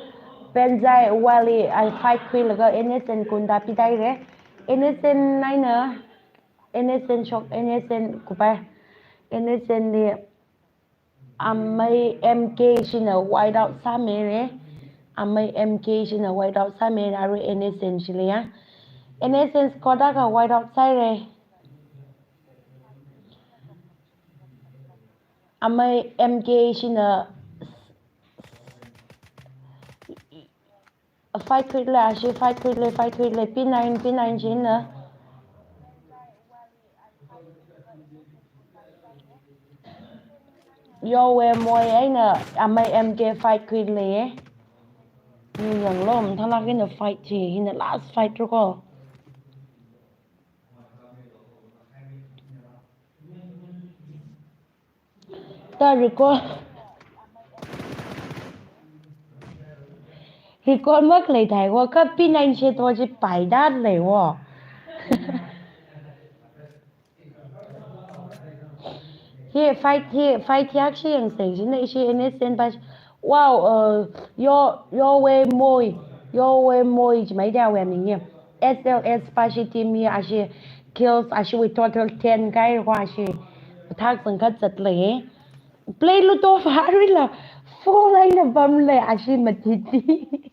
Penzai Valley, ai fight khui laga N S N kunda pi tai re. N S N eina N S N shok, N S N kupai, N S N li Amei M K shina wipe out sāmei re, Amei M K shina wipe out sāmei re, arui N S N shili ya. N S N squad akha wipe out sāi re. Amei M K shina fight khui lei, ashi fight khui lei, fight khui lei, P nine, P nine shina. Yo we moi eina Amei M K fight khui lei. Ni yang lo, mathālak eina fight hi, hina last fight ro ko. Ta recall. Recall mak lei thai wo, ka P nine Shadow chi paida lei wo. Hi fight hi, fight hi akshi yangsei jina ishi N S N pa. Wow, uh, yo, yo we moi, yo we moi jimai dia we ming ye. S L S pa shi team hi ashi kills ashi wui total ten kai ko ashi. Thak sangkat zat lei. Play Ludo pa arui la. Four line na bam lei ashi matiti.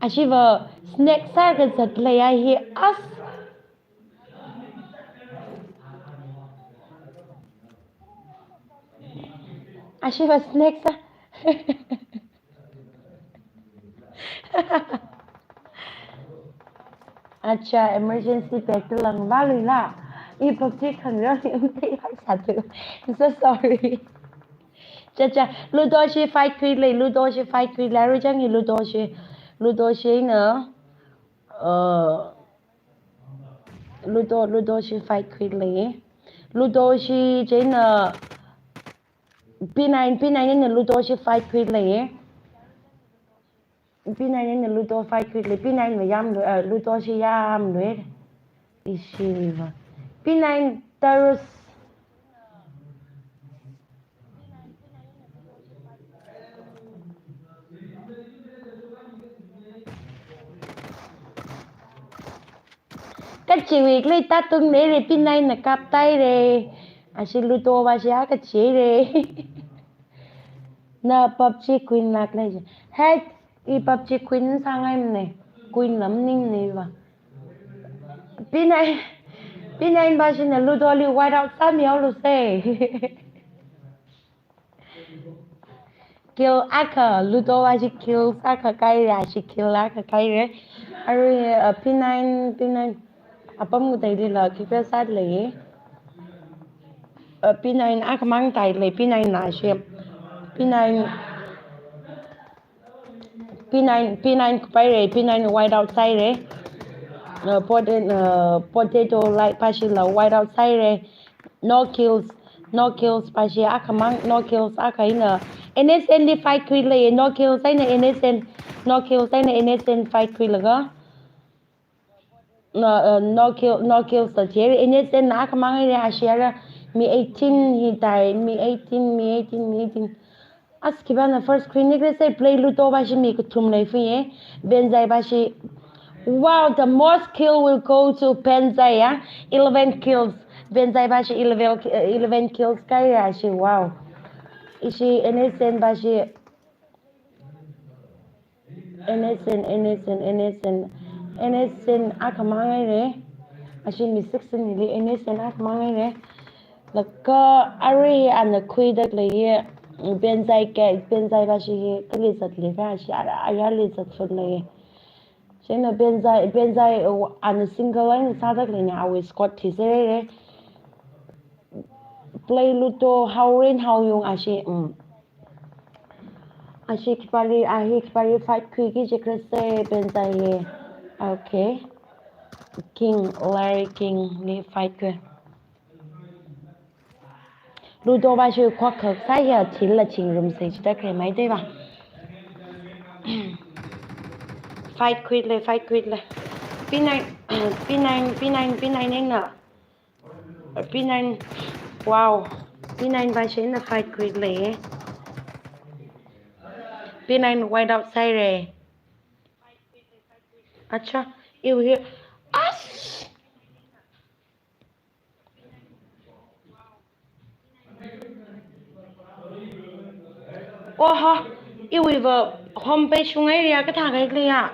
Ashiva snack sākazat leiya hi as. Ashiva snack sā. Acha, emergency pack lang balu la. I PUBG khangra ni umte ya satu. I'm so sorry. Cha cha, Ludo shi fight khuilei, Ludo shi fight khuilei, arui chang hi Ludo shi, Ludo shi na, uh, Ludo, Ludo shi fight khuilei. Ludo shi china, P nine, P nine na Ludo shi fight khuilei. P nine na Ludo fight khuilei, P nine mayamlu, uh, Ludo shi yamlu. Ishiva. P nine Tarus. Kachiwui khalei tatung nei re, P nine na kaptai re. Ashi Ludo va shi a kachi re. Na PUBG queen lak lei. Hey, i PUBG queen sāngai mne. Queen lam ning nei va. P nine, P nine va shi na Ludo li white out sāmi aulu se. Kill akha, Ludo va shi kill akha kai re, shi kill akha kai re. Arui, uh, P nine, P nine. Apam ngu tai li la, kill sā lei. Uh, P nine akha mang tai lei, P nine na shi. P nine. P nine, P nine kupai re, P nine white out sai re. Uh, potato, uh, potato like pa shi la white out sai re. No kills, no kills pa shi akha mang, no kills akha ina. N S N li fight khuilei, no kills ina N S N, no kills ina N S N fight khuilaga. No, uh, no kill, no kills ta thei. N S N na akha mang re, ashi ara mi eighteen hi tai, mi eighteen, mi eighteen, mi eighteen. As khipāna first queen ni kre se play Ludo va shi mi kathum lei fi ye. Benzai va shi. Wow, the most kill will go to Benzai, ya. Eleven kills. Benzai va shi eleven, uh, eleven kills kai ya shi, wow. Ishi N S N va shi. N S N, N S N, N S N, N S N akha mang re. Ashi mi sixteen li N S N akha mang re. Laga arui ana khuida lei, Benzai ke, Benzai va shi kali zat lei va shi ara, ara li zat fun lei. Shina Benzai, Benzai, uh, ana single line sāda lei na awui squad thi se re. Play Ludo, Haoren, Haoyong ashi, mm. Ashi khipāli, ahi khipāli fight khuiki jikra se Benzai ye. Okay. King, Larry King li fight khui. Ludo va shi khwak khak sai ya thil la ching rum se chita kre mai dei va. Fight khuilei, fight khuilei. P nine, P nine, P nine, P nine ina. P nine, wow. P nine va shi na fight khuilei. P nine white out sai re. Acha, iwui hi. As! Oha, iwui va home page shungai ria kathā kai kle ya.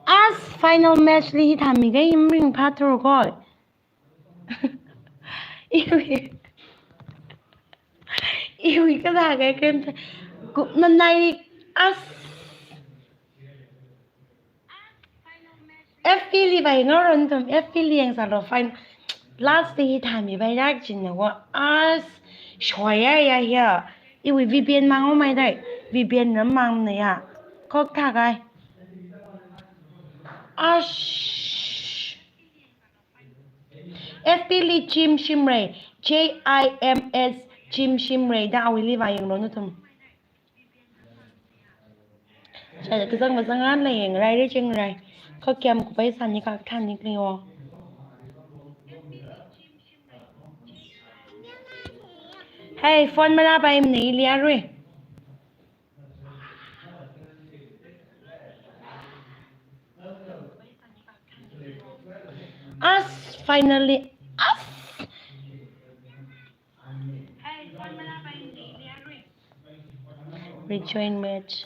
As final match li hithāmi kai imring phatur koi. Iwui, iwui kathā kai kren kupna nai as. F P li vai ngaron tum, F P li yang salo fine. Last day hi thami vai rak jin na wa as shoya ya ya. Iwui V P N mang o mai dai. V P N nam mang na ya. Kok tha kai. Ash. F B li Jim Shimray, J I M S Jim Shimray da awuili vāyanglu nathum. Cha kazang mazangan lei, yangra, rai chingrai. Kha kayam kuphaisāni kha thāni kli o. Hey, phone marāpaimana ili arui. As, finally, as. Rejoin match.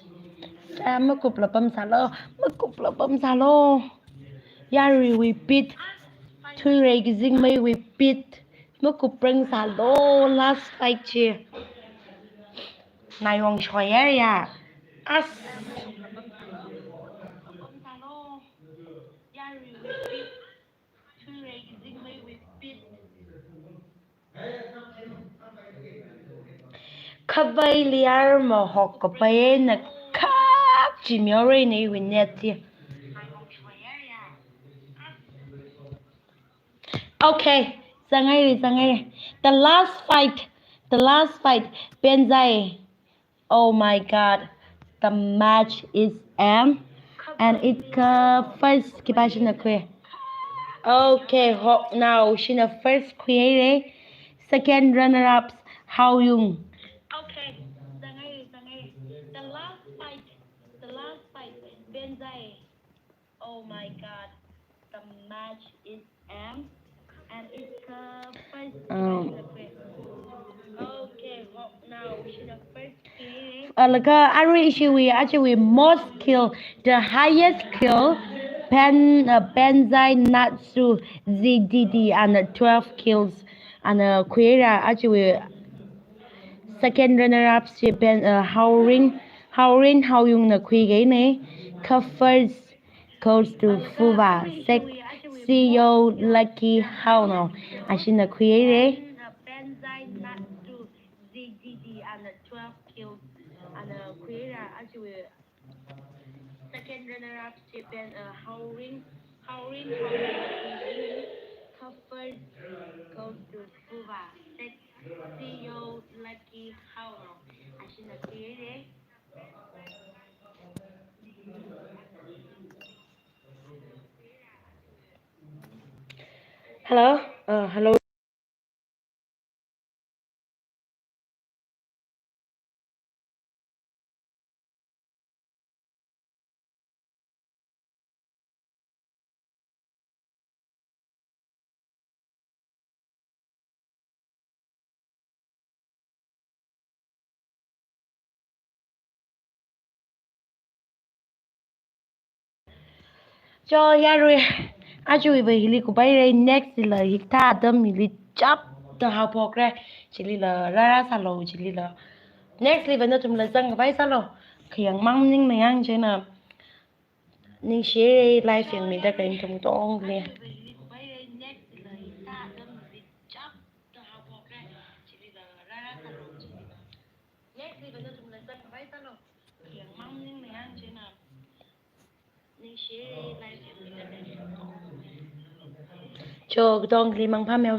Ah, makupla pamsālu, makupla pamsālu. Yaruiwui bit, Thuirei Kazingmeiwui bit, makup pamsālu, last fight chi. Naiwang shoyar ya. As. Khavai layar mahok kapai na khak chi miorei na iwui net chi. Okay, zangaire, zangaire. The last fight, the last fight, Penzai. Oh my God, the match is end, and it, uh, first khipāshina khui. Okay, hok nao shina first khuihaire. Second runner-up, Haoyung. Okay, zangaire, zangaire. The last fight, the last fight, Penzai. Oh my God, the match is end, and it's, uh, first. Um, okay, hok nao shina first khuihaire. Uh, laga arui ishiwui, ajawui most kill, the highest kill, Pen, uh, Penzai Natsu Z D D, and, uh, twelve kills, and, uh, khuihaira, ajawui second runner-up chi Pen, uh, Haoring, Haoring Haoyungna khuikahaina, kha first goes to Fuva, sec C O Lucky Haonao, ashina khuihaire. Second runner-up chi Pen, uh, Haoring, Haoring Haonao, kha first goes to Fuva, sec C O Lucky Haonao, ashina khuihaire. Hello? Uh, hello. Cho yarui, ajawui va hili kuphaira, next lila hikathā atam hili chapda haophokra, chilila rārāsālu, chilila. Next liva nathumla zangkhavai sālu, khayang mang maningmana yang china. Ningshire live yangmida kharing ithum tongli. Cho, katongli mangphameo.